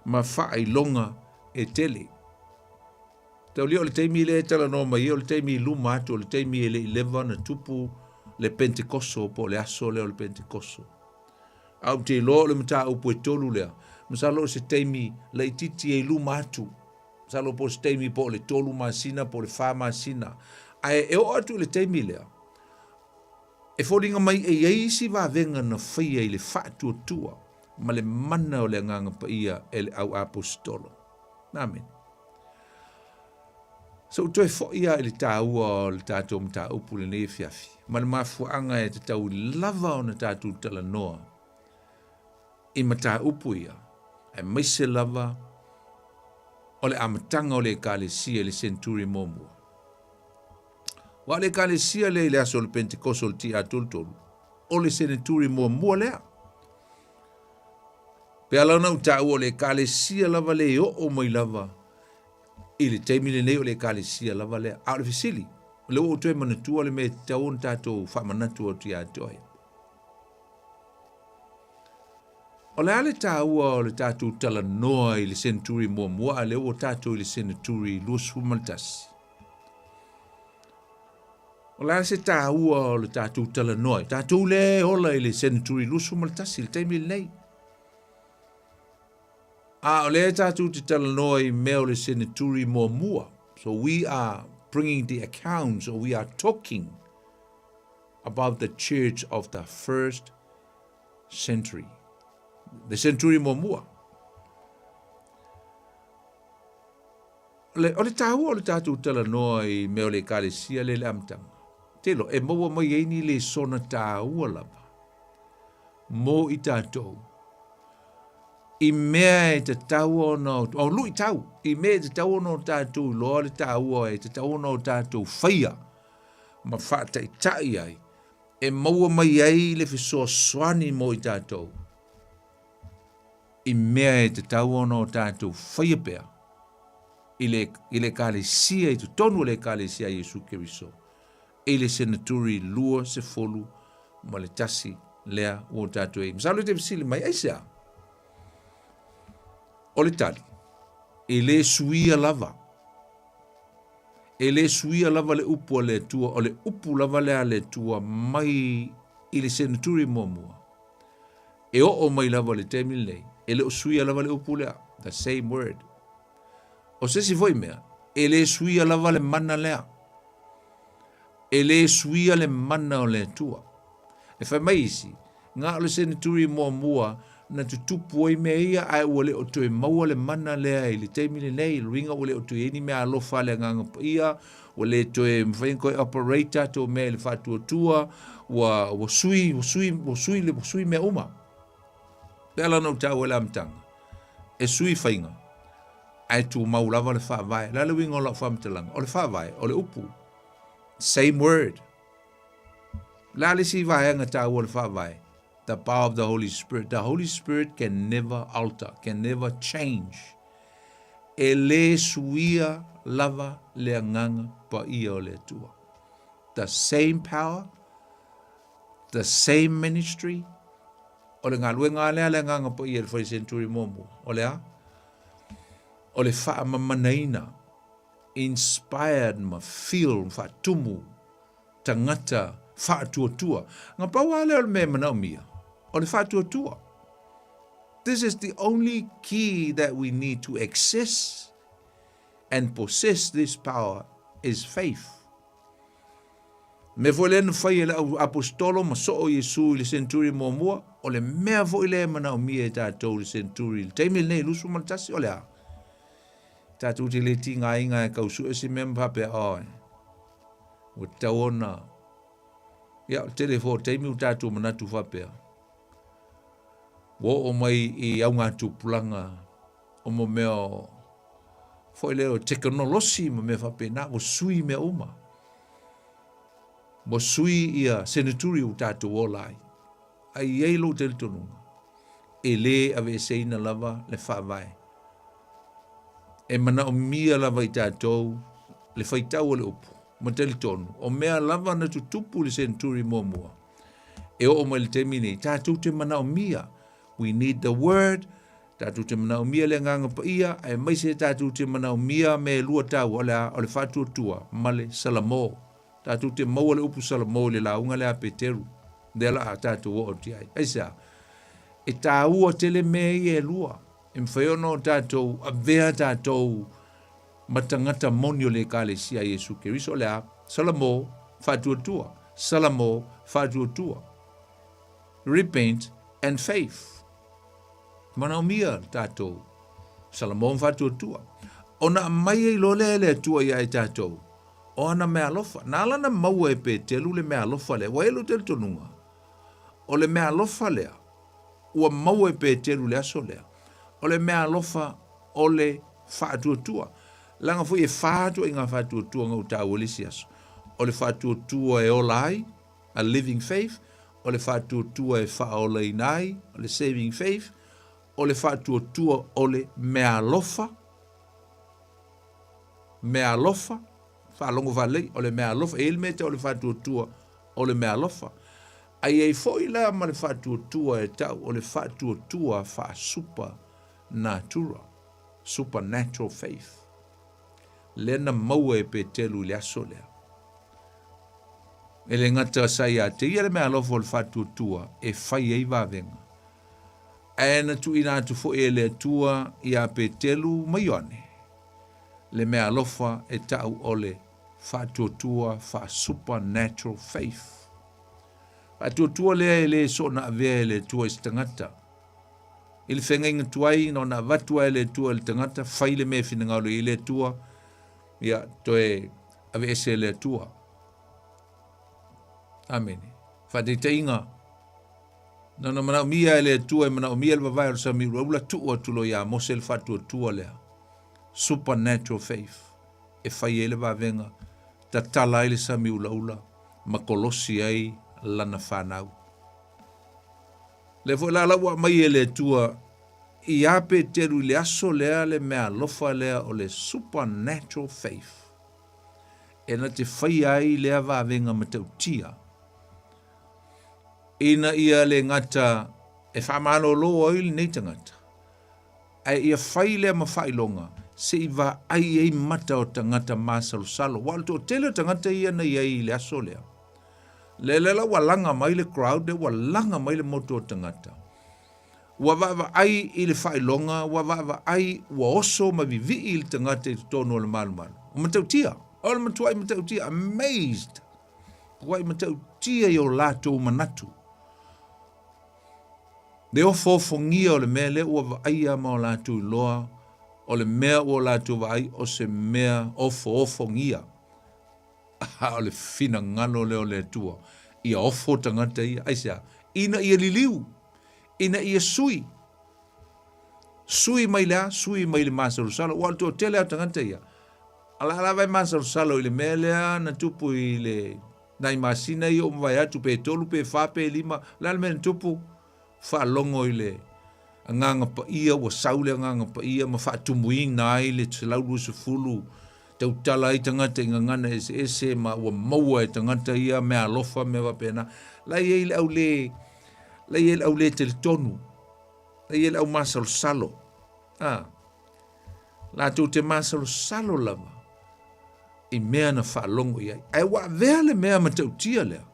ma faailoga e tele. Taulia o le taimi lea e talanoa mai ai o le taimi i luma atu o le taimi e le i leva ona tupu le Pentekoso po o le aso lea o le Pentekoso. A ou te iloa o le mataupu e tolu lea, masalo o se taimi laitiiti e i luma atu, masalo po o se taimi po o le tolu masina po o le fa masina, ae e oo atu i le taimi lea, e foliga mai e i ai isi vavega na faia i le faatuatua ma le mana o le Agaga Paia e le auaposetolo. Amene. Se i ou toe foi lava i le taua o le tatou mataupu i lenei afiafi, ma le mafuaaga e tatau lava ona tatou talanoa i mataupu ia, aemaise lava o le amataga o le Ekalesia i le senturi muamua. Aua o le Ekalesia lea i le aso o le Pentekoso o le TA33, o le seneturi muamua lea. Pe ala ona ou taua o le Ekalesia lava le e oo mai lava i le taimi lenei o le Ekalesia lava lea. A o le fesili, O lea ua ou toe manatua le mea e tatau ona tatou faamanatu atu ia te oe. O le a le taua o le tatou talanoa i le seneturi muamua a lea ua tatou i le seneturi 21? O le a se taua o le tatou talanoa i tatou lea e ola i le seneturi 21 i le taimi lenei? A o lea tatou te talanoa i mea o le seneturi muamua. So we are bringing the accounts or we are talking about the church of the first century. The century muamua. Le, o le tāua o le tātou talanoa i mea o le ekalesia le le amataga. Telo, e maua mai ai ni le sona tāua lava. Mō i tātou. I mea e tatau ona, o lui tau, i mea e tatau ona o tātou iloa le tāua e tatau ona o tātou whaia ma whaataitai ai, e maua mai ai le fesoasoani mō i tātou. I mea e tatau ona o tātou whaia pea i le, i le ekalesia, i totonu o le ekalesia a Iesu Keriso, i le senaturi 21 lea ua o tātou i ai. Masalo e te fesili mai, aisea? O le tali, e lē suia lava. E lē suia lava le upu a le Atua, o le upu lava lea a le Atua mai i le senaturi muamua. E oo mai lava i le taimi lenei, e le o suia lava le upu lea, the same word. O se isi foi mea, e lē suia lava le mana lea. E lē suia le mana o le Atua. E fai mai isi, na o le seneturi muamua na tutupu ai mea ia ae ua le o toe maua le mana lea i le taimi lenei, le uiga ua le o toe i ai ni mea alofa a le Agaga Paia, ua le toe mafai ona toe operate tatou mea i le faatuatua, ua, ua sui, ua sui, ua sui, ua sui mea uma. E ala ona ou taua i le amataga, e sui faiga, ae tumau lava le faavae. O le a le uiga o lau faamatalaga? O le faavae, o le upu. Same word. O le a le isi vaega taua o le faavae? The power of the Holy Spirit. The Holy Spirit can never alter, can never change. E lē suia lava le Agaga Paia o le Atua. The same power, the same ministry, o le galuega lava lea a le Agaga Paia i le fai century muamua, o le a? O le faamamanaina, inspired ma fill ma faatumu tagata faatuatua. Na pau lava lea o le mea e manaomia, o le faatuatua. This is the only key that we need to access and possess this power is faith. Mea foi lea na fai e le au aposetolo ma soo Iesu i le century muamua, o le mea foi lea e manaomia e tatou i le century i le taimi lenei, 21, o le a? Tatou te le tigaina e tau sue se mea ma faapea, oi, ua tatau ona, ia, o le tele foi o taimi ua tatou manatu faapea, ua oo mai i augatupulaga o mo mea o, foi lea o tekonolosi ma mea faapena, ua sui mea uma. Ua sui ia seneturi ua tatou ola ai. Ae i ai lou talitonuga, e lē aveeseina lava le Faavae. E manaomia lava i tatou le faitau o le upu, ma talitonu, o mea lava na tutupu i le seneturi muamua, e oo mai i le taimi nei, tatou te manaomia, we need the word, tatou te manaomia le Agaga Paia, aemaise tatou te manaomia mea e lua taua, o le a? O le faatuatua ma le Salamo. Tatou te maua le upu Salamo i le lauga lea a Peteru, lea la a tatou oo atu i ai. Aisea? E tāua tele mea ia e lua, e mafai ona o tatou avea tatou ma tagata moni o le Ekalesia a Iesu Keriso, o le a? Salamo, faatuatua. Salamo, faatuatua. Repent and faith. Manaomia le tatou Salamo ma faatuatua. Ona aumai ai loa lea e le Atua ia i tatou, o ana meaalofa. Na ala ona maua e Petelu le meaalofa lea, ua i ai lou talitonuga, o le meaalofa lea ua maua e Petelu i le aso lea, o le meaalofa o le faatuatua. Leaga foi e fa ituaiga faatuatua na ou taua i le isi aso. O le faatuatua e ola ai, a living faith, o le faatuatua e faaolaina ai, o le saving faith, o le faatuatua o le meaalofa, meaalofa, Faalogo faalelei, o le meaalofa, e i ai le mea e tau o le faatuatua o le meaalofa. Ae i ai foi la ma le faatuatua e tau o le faatuatua faa-super natura, supernatural faith, lea na maua e Peteru i le aso lea. E le gata sa ia te ia le meaalofa o le faatuatua e fai ai vavega, ae na tuuina atu foi e le Atua iā Peteru ma Ioane le meaalofa e tau o le faatuatua faa-supernatural faith. Faatuatua lea e le soona avea e le Atua i se tagata. I le feagaiga tuai na ona avatu lava e le Atua i le tagata, fai le mea e finagalo i ai le Atua, ia toe aveese e le Atua. Amene. Faataitaiga, na ona manaomia e le Atua e manaomia le vavae o le sami ulaula, tuu atu loa ia Mose le faatuatua lea. Supernatural faith. E fai ai le vavega, tatala ai le sami ulaula, ma kolosi ai lana fanau. Lea foi la la ua aumai e le Atua iā Peteru i le aso lea le meaalofa lea o le supernatural faith e na te faia ai lea vavega matautia ina ia le gata e faamalolo ai lenei tagata, ae ia fai lea ma faailoga se i vaai ai mata o tagata masalosalo. Aua o le toatele o tagata ia na i ai i le aso lea, lea lea la ua laga mai le crowd lea ua laga mai le motu o tagata, ua vaavaai i le faailoga, ua vaavaai ua oso ma vivii le tagata i totonu o le malumalu. O matautia, o le matuai matautia, amazed, matuai matautia i o latou manatu. Le ofoofogia o le mea lea ua vaaia ma o latou iloa, o le mea ua o latou vaai o se mea ofoofogia. A o le finagalo lea o le Atua, ia ofo tagata ia. Aisea? Ina ia liliu, ina ia sui. Sui mai le a? Sui mai le masalosalo. Ua o le toatele lava o tagata ia, a la lava e masalosalo i le mea lea na tupu i le nai masina ia ua mavae atu, pe tolu, pe fa, pe lima, o le a le mea na tupu? Faalogo i le Agaga Paia, ua sau le Agaga Paia ma faatumuina ai le 120, tautala ai tagata i gagana eseese ma ua maua e tagata ia meaalofa ma mea faapena. La e i ai le au le, la e i ai le au le talitonu, la e i ai le au masalosalo. A, latou te masalosalo lava i mea na faalogo i ai. Ae ua avea le mea matautia lea,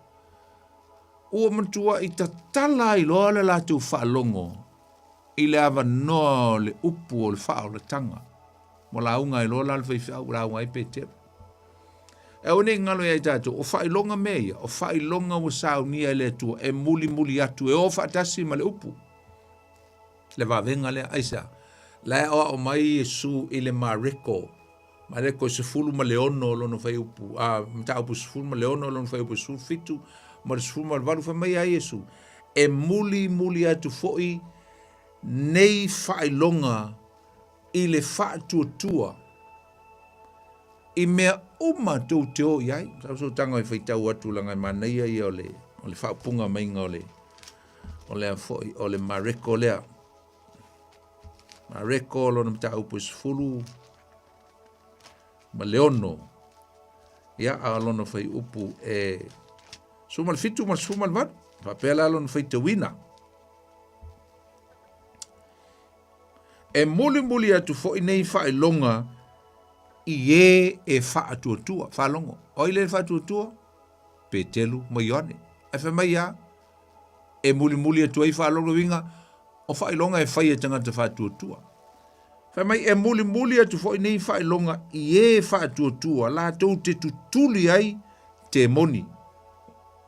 ua matuai tatala ai loa le latou faalogo i le avanoa o le upu o le faaolataga. Ua lauga ai loa la le faifeau, ua lauga ai Peteru. E aua ne i galo ia i tatou, o faailoga mea ia, o faailoga ua saunia e le Atua e mulimuli atu e o faatasi ma le upu. Le vavega lea, aisea? La e aoao mai Iesu i le Mareko, Mareko 16 o lona fuaiupu, a, mataupu 16 o lona fuaiupu 17 ma le 18, fai mai a Iesu, e mulimuli atu foi nei faailoga i le faatuatua i mea uma tou te o i ai. Sau sou tago e faitau atu leaga e manaia ia o le, o le faaupuga maiga o le, o lea foi, o le Mareko lea. Mareko lona mataupu e 16. Ia, a o lona fuaiupu e 17 ma le 18. Faapea la lona faitauina. E mulimuli atu foi nei faailoga i e e faatuatua. Faalogo, o ai lea e faatuatua? Petelu ma Ioane. Ae fai mai a, e mulimuli atu ai faalogo uiga, o faailoga e fai e tagata faatuatua. Fai mai, e mulimuli atu foi nei faailoga i e faatuatua latou te tutuli ai temoni.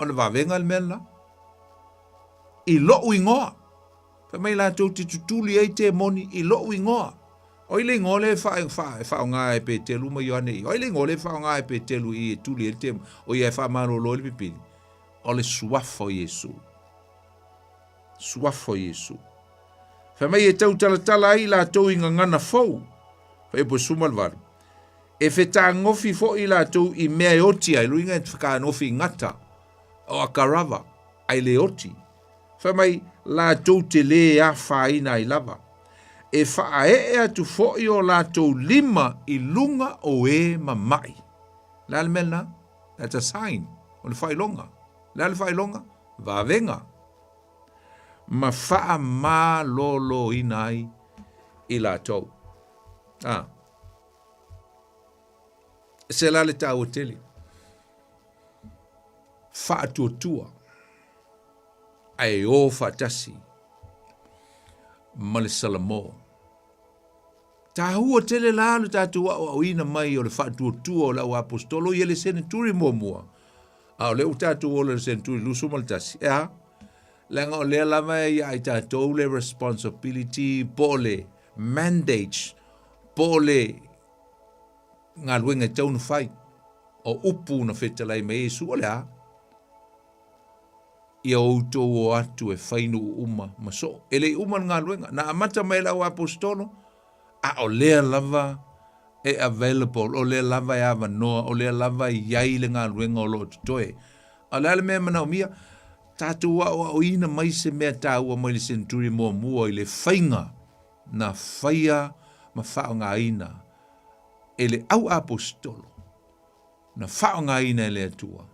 O le vavega le mea lena. I lo'u ingoa. Fai mai latou te tutuli ai temoni i lo'u ingoa. O ai le igoa lea e faaaoga e Petelu ma Ioane i? O ai le igoa lea e faaaoga e Petelu i e tuli ai le temoni, o ia e faamalolo ai le pipili? O le suafa o Iesu. Suafa o Iesu. Fai mai e tautalatala ai latou i gagana fou. Fuaiupu 18. E fetagofi foi latou i mea e oti ai, luiga e fetagofi i gata, o akarava, ae le oti. Fai mai, latou te lē afaina ai lava. E faaee atu foi o latou lima i luga o e mama'i. Le a le mea lena? That's a sign. O le faailoga. Le a le faailoga? Vavega. Ma faamaloloina ai i latou. Ah. Se la le taua tele. Faatuatua ae o faatasi ma le Salamo. Taua tele la le tatou aoaoina mai o le faatuatua o le auaposetolo ia le seneturi muamua, a o lea ua tatou ola i le seneturi 21. E a? Leaga o lea lava e ia i tatou le responsibility po o le mandate po o le galuega e tatau ona fai. O upu na fetalai mai ai Iesu o le a? Ia outou o atu e fai nuu uma ma soo. E le i uma le galuega. Na amata mai e le auaposetolo, a o lea lava e available, o lea lava e avanoa, o lea lava e i ai le galuega o lo o totoe. A o le a le mea e manaomia? Tatou aoaoina mai se mea taua mai le seneturi muamua i le faiga na faia ma faaaogaina e le auaposetolo, na faaaogaina e le Atua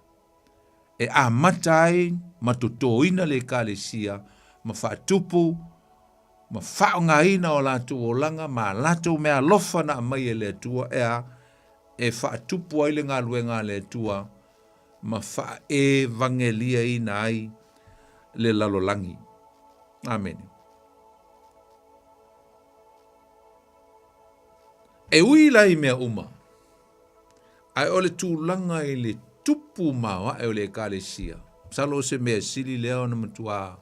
e amata ai ma totoina le Ekalesia ma faatupu ma faaaogaina o latou olaga ma a latou meaalofa na aumai e le Atua e a e faatupu ai le galuega a le Atua ma faaevangeliaina ai le lalolagi. Amene. E ui la i mea uma, Ae o le tulaga i le tupu maoae o le Ekalesia, masalo o se mea sili lea ona matuā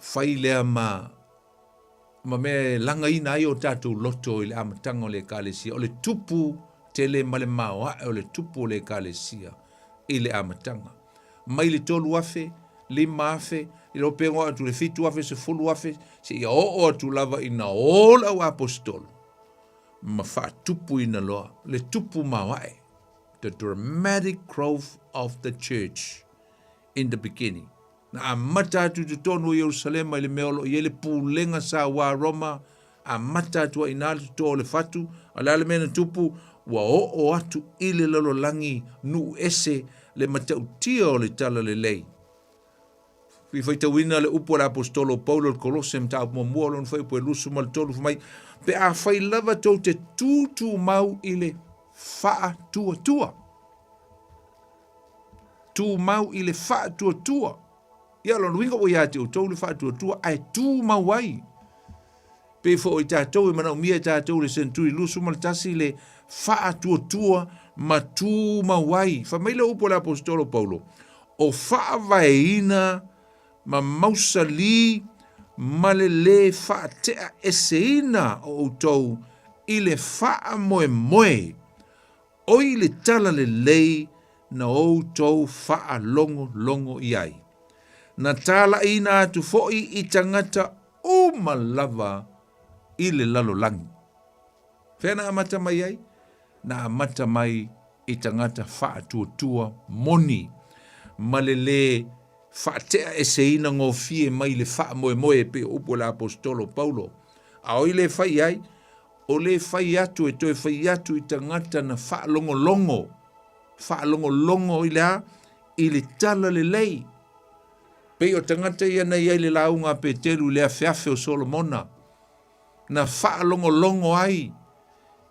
fai lea ma ma mea e lagaina ai o tatou loto i le amataga o le Ekalesia, o le tupu tele ma le maoae o le tupu o le Ekalesia i le amataga. Mai le 3,000, 5,000, i le opega atu le 7,000, 10,000, seia oo atu lava ina o le au aposetolo ma faatupuina loa le tupu maoae, the dramatic growth of the church in the beginning. Na amata atu i totonu o Ierusalema i le mea o lo o i ai le pulega saua a Roma, amata atu ai i ina le toto o le fatu, a o le a le mea na tupu? Ua oo atu i le lalolagi nuu ese le matautia o le talalelei. I faitauina le upu a le Aposetolo o Paulo i le Kolose mataupu muamua o lona fuaiupu e 23 fai mai, Pe afai lava tou te tūtūmau i le faatuatua. Tumau i le faatuatua. Ia, lona uiga ua ia te outou le faatuatua ae tumau ai. Pei foi o tatou e manaomia e tatou le seneturi 21 le faatuatua ma tumau ai. Fai mai le upu a le Aposetolo Paulo, o faavaeina ma mausali ma le lē faate'aeseina o outou i le faamoemoe oi le talalelei na outou faalogologo i ai. Na talaiina atu foi i tagata uma lava i le lalolagi. Fea na amata mai ai? Na amata mai i tagata faatuatua moni ma le lē faate'aeseina gofie mai le faamoemoe e pei o upu a le Aposetolo Paulo. A o ai le fai i ai? O le fai atu e toe fai atu i tagata na faalogologo, faalogologo i le a? I le talalelei. Pei o tagata ia na i ai le lauga a Peteru i le afeafe o Solomona, na faalogologo ai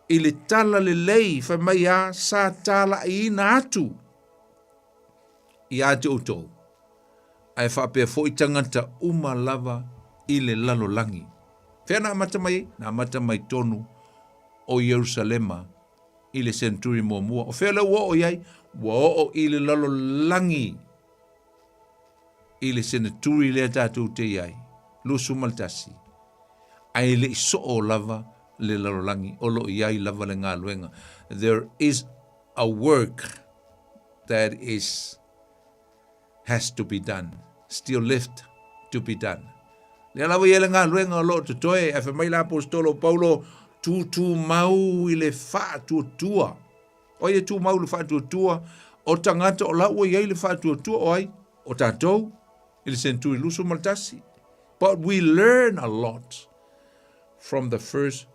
i le talalelei, fai mai a, sa talaiina atu ia te outou, ae faapea foi tagata uma lava i le lalolagi. Fea na amata mai ai? Na amata mai tonu o Ierusalema i le seneturi muamua. O fea lea ua oo i ai? Ua oo i le lalolagi i le seneturi lea tatou te i ai, 21. Ae le i soo lava le lalolagi, o lo o i ai lava le galuega. There is a work that is has to be done, still left to be done. Lea lava ia le galuega o lo o totoe, ae fai mai le aposetolo o Paulo, tūtūmau i le faatuatua. O ai e tumau i le faatuatua? O tagata o la ua i ai le faatuatua o ai? O tatou i le seneturi 21. But we learn a lot from the first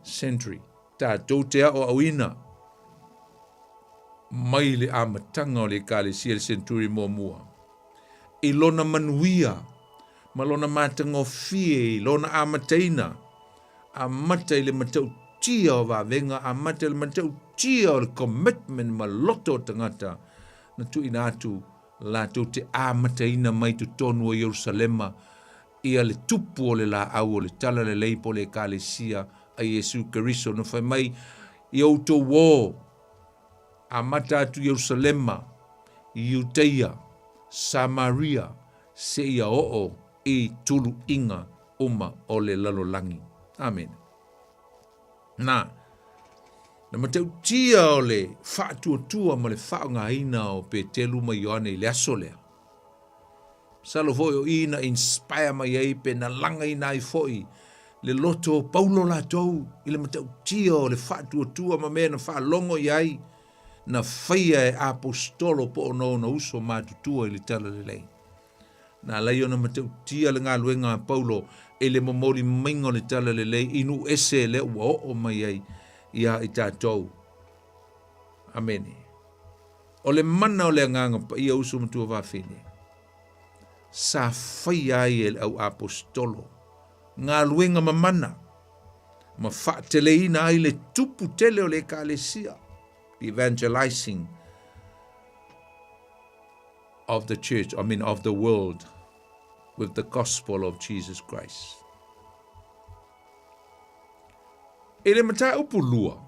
century. Tatou te aoaoina. mai le amataga o le Ekalesia i le senturi muamua, i lona manuia ma lona matagofie i lona amataina, amata i le matautia o vavega, amata i le matautia o le commitment ma loto o tagata na tuuina atu latou te amataina mai totonu o Ierusalema ia le tupu o le laau o le talalelei po o le Ekalesia a Iesu Keriso na fai mai ia outou ō amata atu Ierusalema, Iuteia, Samaria, seia oo i tuluiga uma o le lalolagi. Amene. Na, na matautia o le faatuatua ma le faaaogaina o Petelu ma Ioane i le aso lea. Masalo foi o i na inspire mai ai pe na lagaina ai foi le loto o Paulo latou i le matautia o le faatuatua ma mea na faalogo i ai na faia e aposetolo po o ona uso matutua i le Talalelei. Na ala ai ona matautia le galuega a Paulo i le momoli maiga o le Talalelei i nuu ese lea ua oo mai ai iā i tatou. Amene. O le mana o le Agaga Paia uso matua fafine, sa faia ai e le au aposetolo galuega mamana ma faateleina ai le tupu tele o le Ekalesia, the evangelizing of the church, I mean of the world, with the gospel of Jesus Christ. I le mataupu lua,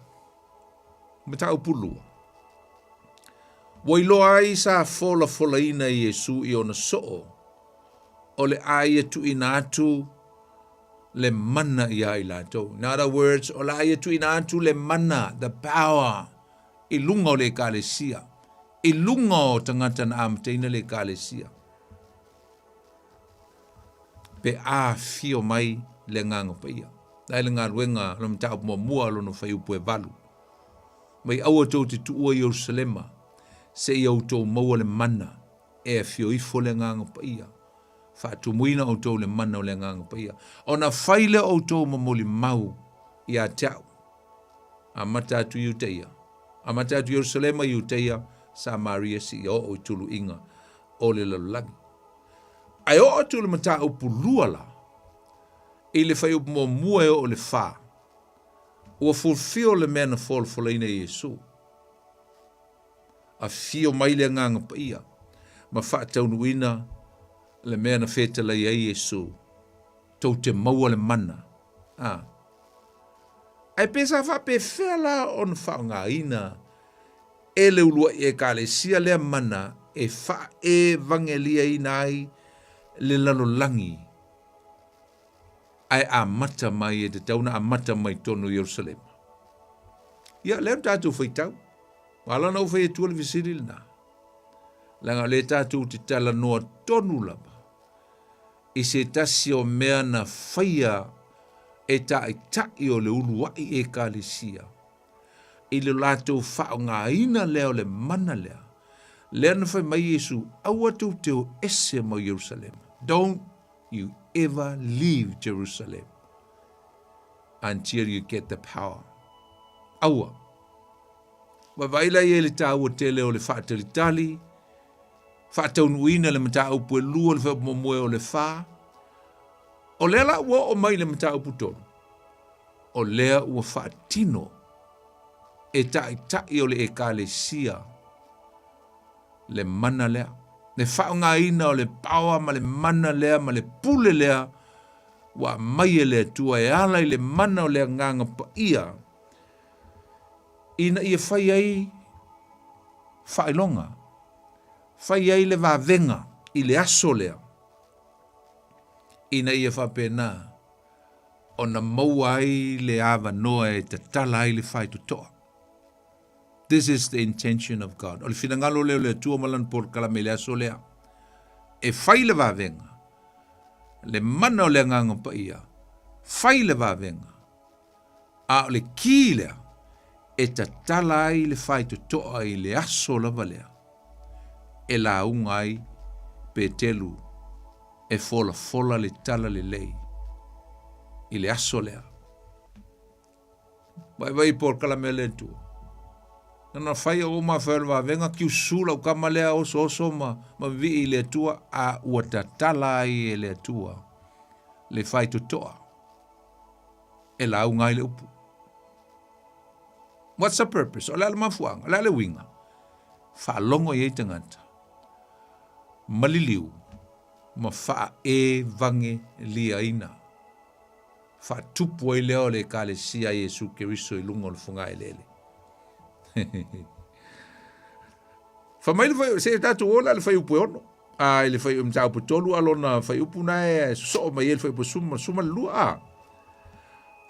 mataupu lua, ua iloa ai sa folafolaina e Iesu i ona soo, o le a ia tuuina atu le mana iā i latou. In other words, o le a ia tuuina atu le mana, the power, i luga o le Ekalesia, i luga o tagata na amataina le Ekalesia. Pe a afio mai le Agaga Paia. Na e le galuega lo mataupu muamua lona fuaiupu e 8. Mai aua tou te tuua Ierusalema, seia outou maua le mana e afio ifo le Agaga Paia. Faatumuina outou le mana o le Agaga Paia, ona fai lea o outou ma molimau ia te au. Amata atu Iuteia, amata atu Ierusalema, Iuteia, Samaria, seia oo i tuluiga o le lalolagi. Ae oo atu i le mataupu lua la, i le fuaiupu muamua e oo i le fa, ua fulfill le mea na folafolaina e Iesu. Afio mai le Agaga Paia ma faataunuuina le mea na fetalai ai Iesu, tou te maua le mana. A. Ae pe sa faapefea la ona faaaogaina e le uluai Ekalesia lea mana e faaevangeliaina ai le lalolagi ae amata mai e tatau ona amata mai totonu o Ierusalema? Ia, lea na tatou faitau. Ua ala ona ou fai atua le fesili lena, leaga o lea tatou te talanoa tonu lava i se tasi o mea na faia e taitai o le uluai Ekalesia i le latou faaaogaina lea o le mana lea, lea na fai mai Iesu, aua tou te o ese mai Ierusalema. Don't you ever leave Jerusalem until you get the power. Aua. Vaavaai la ia i le taua tele o le faatalitali, faataunuuina le mataupu e lua, le fuaiupu muamua e o le fa. O lea la ua oo mai i le mataupu tolu, o lea ua faatino e taitai o le Ekalesia le mana lea, le faaaogaina o le power ma le mana lea ma le pule lea ua aumai e le Atua e ala i le mana o le Agaga Paia ina ia fai ai faailoga, fai ai le vavega i le aso lea, ina ia faapena ona maua ai le avanoa e tatala ai le faitotoa. This is the intention of God. O le finagalo lea o le Atua ma lana polokalame i le aso lea. E fai le vavega, le mana o le Agaga Paia, fai le vavega, a o le ki lea e tatala ai le faitotoa i le aso lava lea e lauga ai Petelu e folafola le talalelei i le aso lea. Vaivai polokalame a le Atua. Na na fai o ma fai o le vavega kiusu lau kama lea osooso ma ma vivii i le Atua a ua tatala ai e le Atua le faitotoa e lauga ai le upu. What's the purpose? O le a le mafuaaga? O le a le uiga? Faalogo i ai tagata maliliu ma faaevageliaina. Faatupu ai lea o le Ekalesia a Iesu Keriso i luga o le fogaeleele. Fai mai le fai, se tatou o la le fuaiupu e ono. A i le fai mataupu e tolu a lona fuaiupu na e sosoo mai ai le fuaiupu suma, suma le lua a.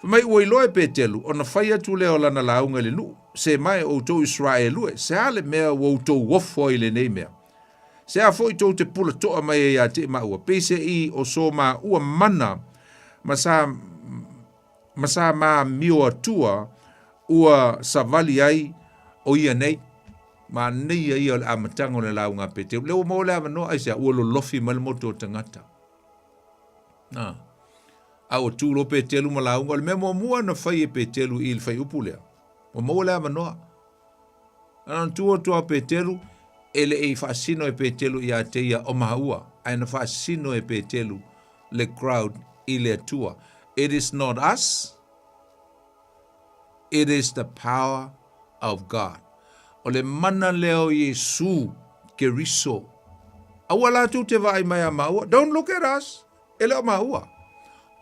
Fai mai ua iloa e Petelu ona fai atu lea o lana lauga i le nuu, se mae outou Israelu e, se a le mea ua outou ofo ai i lenei mea? Se a foi tou te pula toa mai ai ia te maua, peiseai o so maua mana ma sa ma sa maamio atua ua savali ai o ia nei. Manaia ia o le amataga o le lauga a Peteru. Lea ua maua le avanoa, aisea, ua lolofi mai le motu o tagata. Na. A ua tu loa Peteru ma lauga. O le mea muamua na fai e Peteru i le fuaiupu lea, ua maua le avanoa. Na ona tu atu a Peteru, e le i faasino e Peteru ia te ia o maua, ae na faasino e Peteru le crowd i le Atua. It is not us, it is the power of God. O le mana lea o Iesu Keriso. Aua latou te vaai mai a maua. Don't look at us. E le o maua.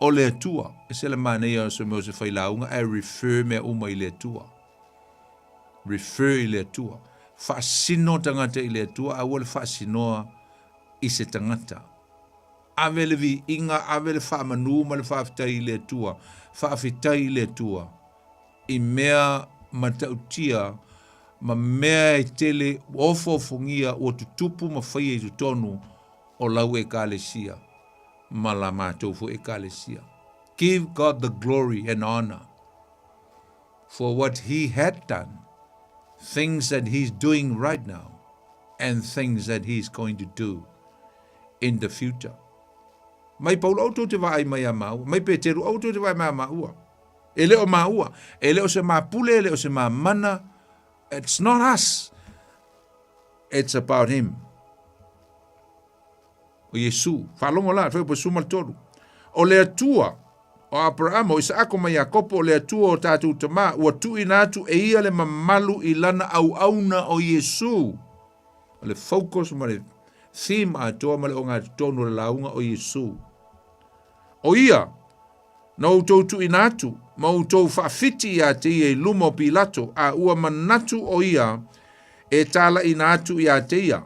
O le Atua. E se le manaia o se mea o se failauga ae refer mea uma i le Atua. Refer i le Atua. Faasino tagata i le Atua, aua le faasinoa i se tagata. Ave le viiga, ave le faamanu ma le faafetai i le Atua. Faafetai i le Atua i mea matautia ma mea e tele ua ofoofogia ua tutupu ma faia i totonu o lau Ekalesia ma la matou foi Ekalesia. Give God the glory and honor for what he had done, things that he's doing right now, and things that he's going to do in the future. Mai Paulo, aua tou te vaai mai a maua. Mai Peteru, aua tou te vaai mai a maua. E le o maua. E le o se mapule, e le o se mamana. It's not us. It's about him. O Iesu. Faalogo la, fuaiupu 13. O le Atua o Aperaamo, o Isaako ma Iakopo, o le Atua o tatou tamā, ua tuuina atu e ia le mamalu i lana auauna o Iesu. O le focus ma le theme atoa ma le ogatotonu o le lauga o Iesu. O ia, na outou tuuina atu, ma outou faafiti ia te ia i luma o Pilato, a ua manatu o ia e talaina atu ia te ia.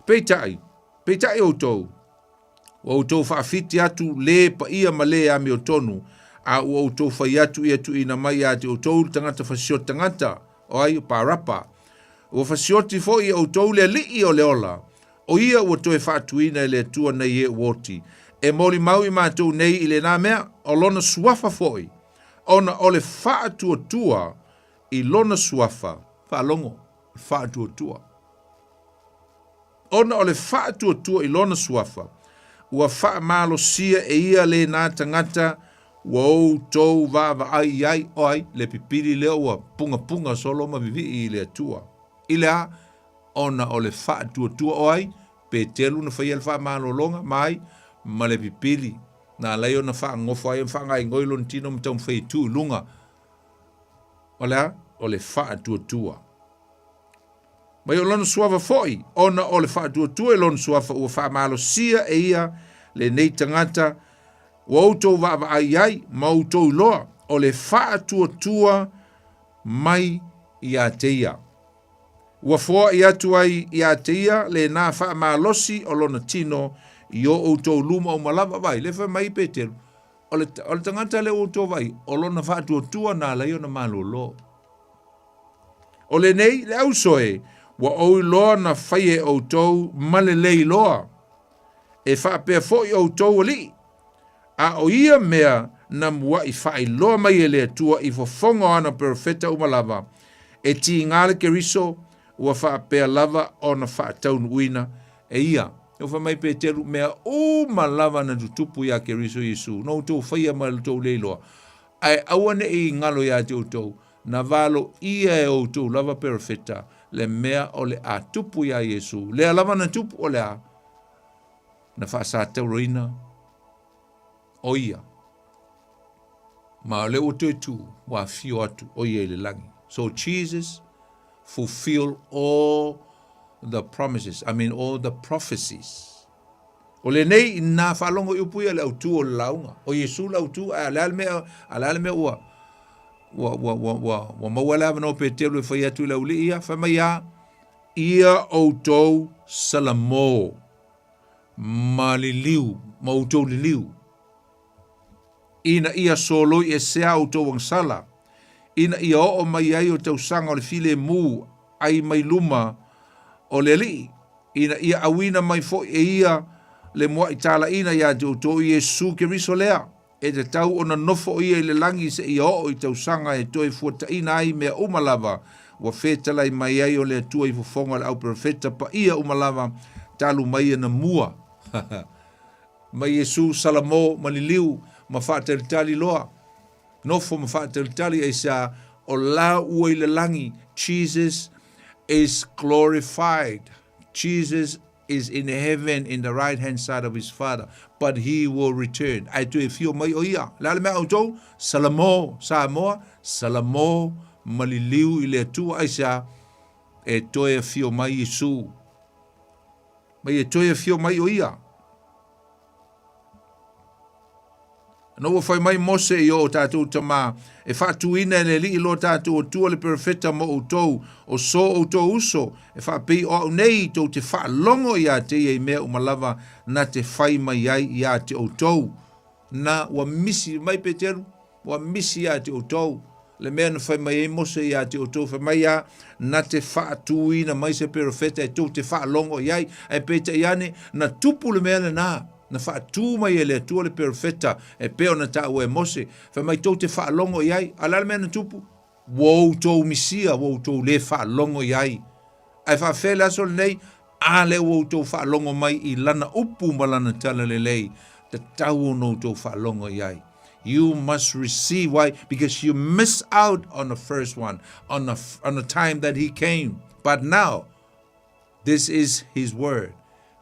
Peitai, peitai outou, ua outou faafiti atu lē paia ma lē amiotonu, a ua outou fai atu ia tuuina mai ia te outou le tagata fasioti tagata, o ai, o Parapa. Ua fasioti foi e outou le Alii o le ola, o ia ua toe faatuina e le Atua nei e ua oti. E molimau i matou nei i lenā mea, o lona suafa foi, ona o le faatuatua i lona suafa, faalogo, le faatuatua. Ona o le faatuatua i lona suafa, ua faamalosia e ia lenā tagata ua outou vaavaai i ai, o ai, le pipili lea ua pugapuga solo ma vivii i le Atua. I le a? Ona o le faatuatua o ai? Petelu na faia le faamalologa ma ai? Ma le pipili. Na ala ai ona faagofo ai ma faagaigoi lona tino ma taumafai e tu i luga. O le a? O le faatuatua. Mai o lona suafa foi, ona o le faatuatua i lona suafa ua faamalosia e ia lenei tagata ua outou vaavaai i ai ma outou iloa, o le faatuatua mai ia te ia. Ua foai atu ai ia te ia lenā faamalosi o lona tino i o outou luma uma lava. Vaai, lea fai mai Peteru, o le, o le tagata lea ua outou vaai, o lona faatuatua na ala ai ona malolo. O lenei le auso e, ua ou iloa na faia e outou ma le le iloa. E faapea foi outou alii, a o ia mea na muaʻi faailoa mai e le Atua i fofoga o ana perofeta uma lava, e tiga le Keriso, ua faapea lava ona faataunuuina e ia. Ua fai mai Peteru, mea uma lava na tutupu iā Keriso Iesu, na outou faia ma le tou le iloa, ae aua ne i galo iā te outou. Na valoia e outou lava perofeta le mea o le a tupu iā Iesu, lea lava na tupu o le a? Na faasatauraina o ia. Ma o lea ua toe tu, ua afio atu o ia i le lagi. So Jesus fulfill all the promises, I mean all the prophecies. O lenei na faalogo i upu ia le autu o le lauga. O Iesu le autu, ae o le a le mea, a le a le mea ua, ua, ua, ua, ua, ua maua le avanoa o Peteru e fai atu i le aualii ia, fai mai a, ia outou salamo ma liliu, ma outou liliu, ina ia soloi esea outou agasala, ina ia oo mai ai o tausaga o le filemu ai mai luma o le Alii, ina ia auina mai foi e ia le muaʻi talaina iā te outou i Iesu Keriso lea, e tatau ona nofo o ia i le lagi seia oo i tausaga e toe fuataina ai mea uma lava ua fetalai mai ai o le Atua i fofoga o le auperofeta paia uma lava talu mai ana mua. Mai Iesu, Salamo, ma liliu, ma faatalitali loa. Nofo ma faatalitali aisea o la ua i le lagi. Jesus is glorified. Jesus is in heaven in the right hand side of his father, but he will return. Ae toe fio mai o ia. Le a le mea outou? Salamo, Samoa, Salamo ma liliu i le Atua aisea e toe afio mai Iesu. Mai e toe afio mai o ia. Na ua fai mai Mose i o tatou tamā, e faatuina e le Alii lo tatou Atua le perofeta mo outou, o so outou uso, e faapei o au nei tou te faalogo iā te ia i mea uma lava na te fai mai ai iā te outou. Na ua misi mai Peteru, ua misi iā te outou, le mea na fai mai ai Mose iā te outou, fai mai a, na te faatuina mai se perofeta e tou te faalogo i ai, ae peitai ane, na tupu le mea lenā. Na faatū mai e le Atua le perofeta e pei ona taua e Mose, fai mai tou te faalogo i ai, a o le a le mea na tupu? Ua outou misia, ua outou le faalogo i ai. Ae faafefea le aso lenei? A lea ua outou faalogo mai i lana upu ma lana talalelei, tatau ona outou faalogo i ai. You must receive. Why? Because you miss out on the first one, on the time that he came. But now, This is his word.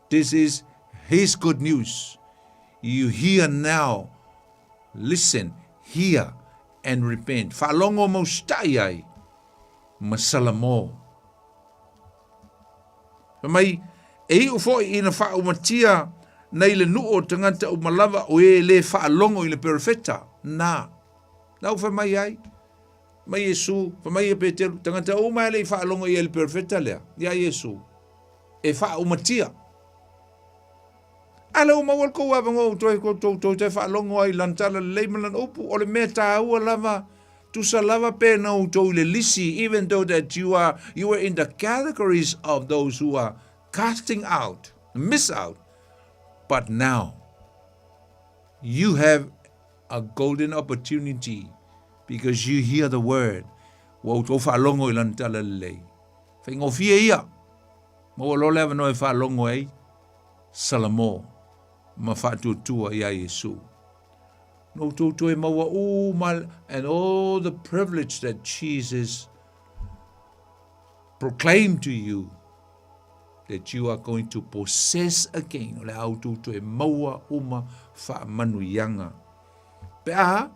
This is his good news. You hear now. Listen, hear and repent. Faalogo ma usitai ai ma salamo. Fai mai, e iu foi ina faaumatia nei le nuu o tagata uma lava o e le faalogo i le perofeta. Na. Na ua fai mai ai. Mai Iesu, fai mai e Peteru, tagata uma e le i faalogo i ai le perofeta lea, iā Iesu, e faaumatia. A lea ua maua le kou avanoa ua toe, tou, tou toe faalogo ai i lana tala lelei ma lana upu, o le mea tāua lava, tusa lava pe na outou i le lisi, even though that you are, you were in the categories of those who are casting out, miss out, but now, you have a golden opportunity because you hear the word. Ua outou faalogo i lana tala lelei. Faigofie ia. Maua loa le avanoa e faalogo ai Salamo ma faatuatua iā Iesu. Na outou toe maua uma and all the privilege that Jesus proclaimed to you that you are going to possess again, o le a outou toe maua uma faamanuiaga. Pe a,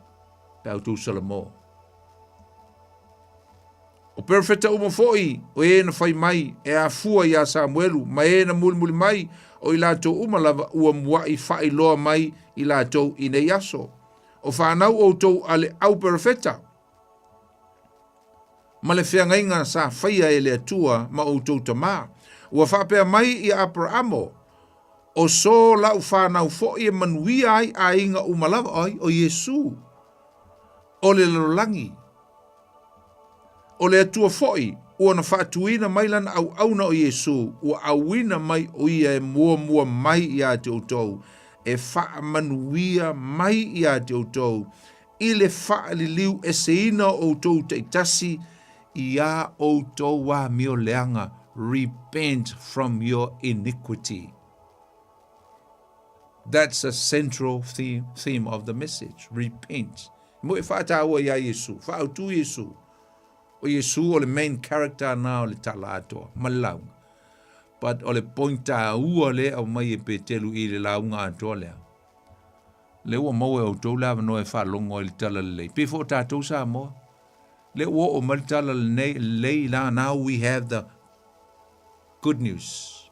pe a outou salamo. O perofeta uma foi, o e na fai mai, e afua iā Samuelu, ma e na mulimuli mai, o i latou uma lava ua muaʻi faailoa mai i latou i nei aso. O whanau outou a le au perofeta, ma le feagaiga sa faia e le Atua ma outou tamā. Ua faapea mai i Aperaamo, O so lau whanau foʻi e manuia ai aiga uma lava, ai, o Iesu, o le lalolagi. O le Atua foʻi, ua na faatuina mai lana auauna o Iesu, ua auina mai o ia e muamua mai iā te outou, e faamanuia mai iā te outou, i le faaliliu eseina o outou taitasi i ā outou amio leaga, repent from your iniquity. That's the central theme, theme of the message. Repent. Mo e whaatāua i a Iesu, whaautū Iesu. O Iesu o le main character na o le tala atoa ma le lauga. But o le point taua lea e aumai e Petelu i le lauga atoa lea. Lea ua maua e outou le avanoa e faalogo ai i le tala lelei. Pei foi o tatou Samoa. Lea ua oo mai le tala lenei lelei la now we have the good news.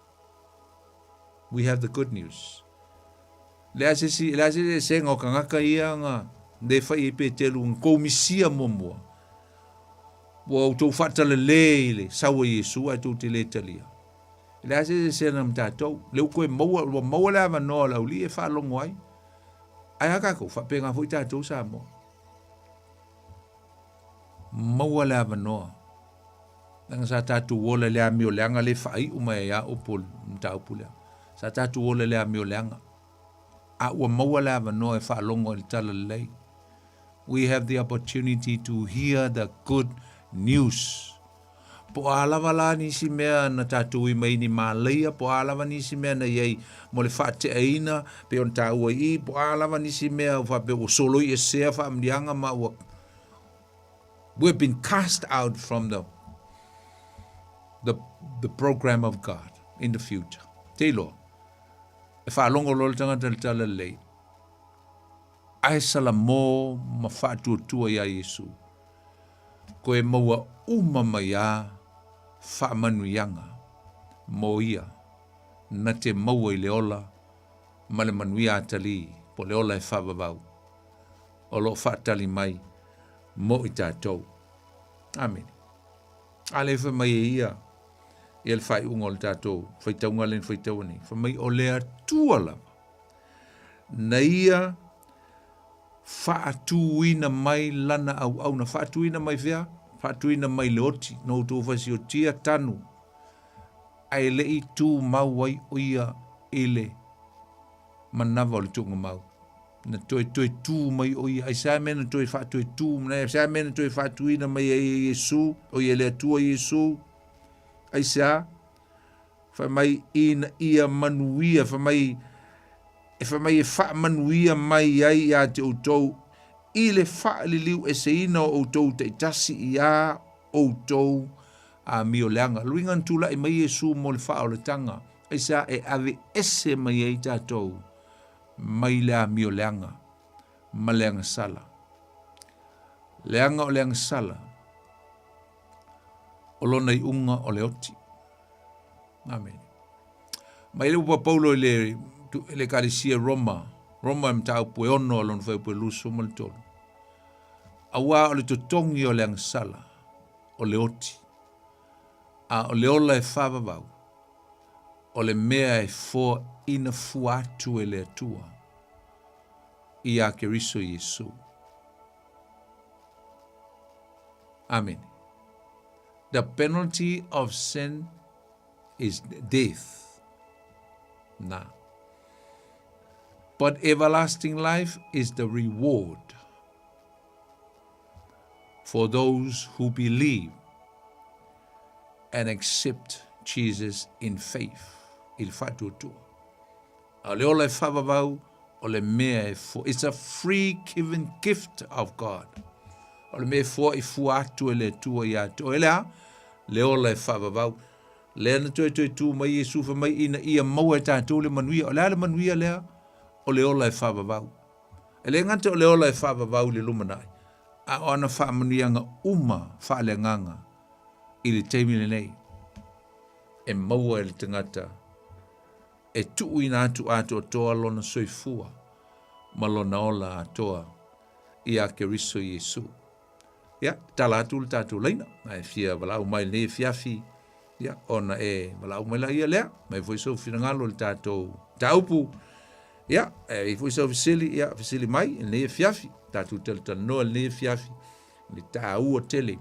We have the good news. Le a se isi, le a se eseesega o tagata ia na le fai ai Petelu na tou misia muamua. Ua outou faatalale i le sau a Iesu ae tou te le talia. E leai se eseesega ma tatou. Lea ua toe maua, ua maua le avanoa o le aualii e faalogo ai. Ae a tatou? Faapena foi tatou Samoa. Maua le avanoa. Leaga sa tatou ola i le amio leaga le faaiu mai ai a upu o le mataupu lea. Sa tatou ola i le amio leaga. A ua maua le avanoa e faalogo ai i le tala lelei. We have the opportunity to hear the good news. Po o a lava la nisi mea na tatou i mai ni malaia, po o a lava nisi mea na i ai mo le faateaina, pei ona taua i i, po o a lava nisi mea ua faapea ua soloiesea faamanuiaga ma ua we have been cast out from the the the program of God in the future. Te iloa, e faalogo loa le tagata i le tala lelei, Ae salamo ma faatuatua iā Iesu, koe maua uma mai a faamanuiaga mo ia na te maua i le ola ma le manuia atalii po o le ola e faavavau o lo o faatali mai mo i tatou. Amene. A lea fai mai e ia ia le faaiuga o le tatou faitauga lea na faitaua nei, fai mai o le Atua lava Na ia faatuina mai lana auauna. Faatuina mai fea? Faatuina mai le oti, na outou fasiotia tanu, ae le i tumau ai o ia i le manava o le tuugamau. Na toe toe tu mai o ia. Aisea mea na toe faatoe tu mai ai? Aisea mea na toe faatuina mai ai e Iesu, o ia le Atua Iesu? Aisea? Fai mai ina ia manuia, fai mai, e fai mai e faamanuia mai ai ia te outou i le faaliliu eseina o outou taitasi iā outou amio leaga. Luiga na tulai mai Iesu mo le faaolataga, aisea e ave ese mai ai tatou mai le amio leaga ma le agasala. Leaga o le agasala, o lona iuga o le oti. Amene. Mai le upu a Paulo i le, i le Ekalesia Roma, Roma e mataupu e ono a lona fuaiupu e 23. Auā o le totogi o le agasala, o le oti, a o le ola e faavavau, o le mea e foaina fua atu e le Atua iā Keriso Iesu. Amene. The penalty of sin is death. Na. But everlasting life is the reward for those who believe and accept Jesus in faith. I le faatuatua. A o le ola e faavavau, o le mea e fo, it's a free given gift of God. O le mea e foai fua atu e le Atua ia te oe. Le a? Le ola e faavavau. Lea na toe toe tu mai Iesu fai mai ina ia maua e tatou le manuia. O le a le manuia lea? O le ola e faavavau. E le gata o le ola e faavavau i le lumanai, a o ana faamanuiaga uma faaleagaga i le taimi lenei e maua e le tagata e tuuina atu atoatoa lona soifua ma lona ola atoa iā Keriso Iesu. Ia, tatala atu le tatou laina, a e fia valaau mai i lenei afiafi, ia, ona e valaau mai laia lea, mai foi sou finagalo i le tatou mataupu, ia, e i ai foi sau fesili, ia, fesili mai i lenei afiafi, tatou talatalanoa i lenei afiafi, i le taua tele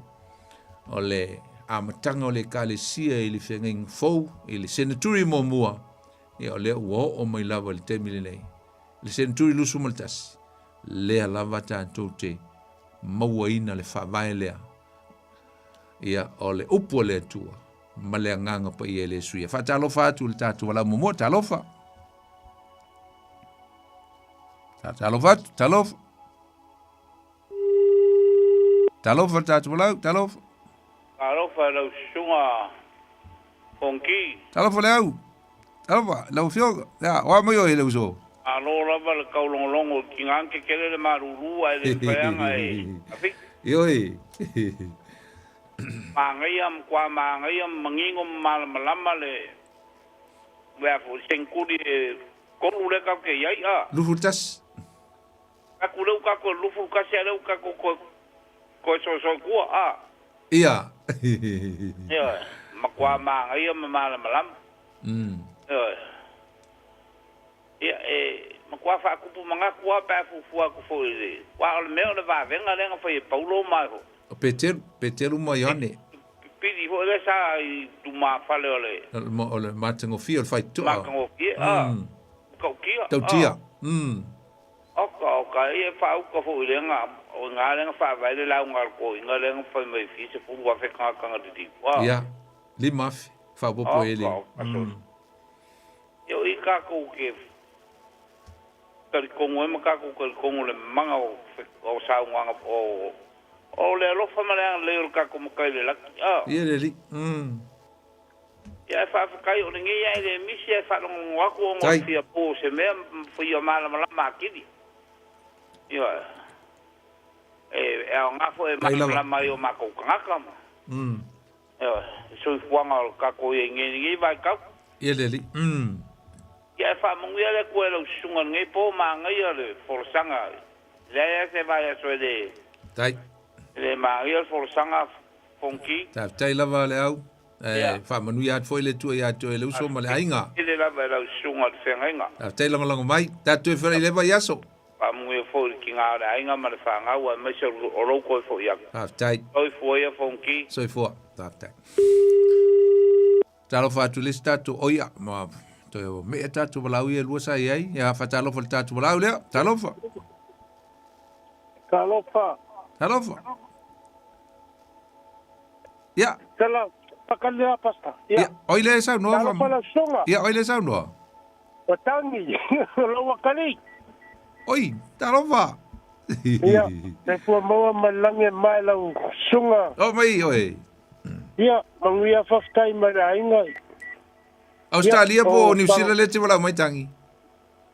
o le amataga o le Ekalesia i le feagaiga fou, i le seneturi muamua, ia o lea ua oo mai lava i le taimi lenei, le seneturi 21, lea lava tatou te mauaina le faavae lea, ia o le upu a le Atua ma le Agaga Paia e le suia. Faatalofa atu i le tatou valaau muamua, talofa. Talofa atu, talofa. Talofa le tatou valaau, talofa. Talofa lau susuga Fonoti. Talofa le au. Talofa, lau afioga. Ia, o a mai oe le uso? Malo lava le taulogologo i tiga tetele le malulu ae le mafai lava e afi. Ioe. Manaia, matua manaia, manino ma malamalama le mea foi seneturi e tolu lea tatou te i ai a. 21. Tatou lea ua tatou i le 21 a o lea ua tatou toe toe soesoe tua a. Ia. Ioe, matua manaia ma malamalama. Ioe. Ia, e matua faatupu manatu lava pe a fuafua atu foi i le... aua o le mea o le vavega lea na fai e Paulo ma foi. O Peteru, Peteru ma Ioane. Pili foi lea sa i lumafale o le... O le matagofie o le faitotoa. Matagofie, a. Matautia. Tautia. Oka, oka, ia e faauka foi i lea, o i ina lea na faavae le lauga a le toeaina lea na fai mai e fia 10,000 tagata na liliu. A. Ia, 5,000, faaopoopo i le. Oka, oka, Ia o i tatou te talitonu ai ma tatou talitonu i le mana o saunoaga o le alofa ma le agalelei o le tatou Matai i le lagi. A. Ia le Alii. Ia ae faafetai o lenei ae le misi ae faalogologo atu ona o le fia po o se mea ma fia malamalama atili. Ioe. E aoga foi e malamalama ai o matou tagata ma. Ioe, le soifuaga o le tatou i ai nei i lenei vaitau. Ia le Alii. Ia ae faamanuia le Atua i lau susuga i lenei po, manaia le folasaga. E leai lava se vaiaso e le Tai. E le manaia le folasaga Fonoti. Faafetai lava le au. Ae faamanuia atu foi le Atua ia te oe le uso ma le aiga. Tele lava i lau susuga i le feagaiga. Faafetai lagolago mai. Tatou toe feiloai i le vaiaso. Faamanuia foi i le tiga o le aiga ma le fanau aemaise o lou toe foi atu. Faafetai. Soifua ia Fonoti. Soifua. Faafetai. Talofa atu i le isi tatou oia ma toe me'e tatou valaau ia e lua sa i ai. Ia faatalofa i le tatou valaau lea. Talofa. Talofa. Talofa. Ia. Tala, pakalia pasta. Ia. Ia, oi le saunoa. Talofa lau susuga. Ia, oi le saunoa. O tangi, lau akali. Oi, talofa. Ia, te pua maua ma lange mai lau susuga. O mai oe. Ia, manuia faafetai mai le aiga. Australia po o New Zealand le te walau mai tangi.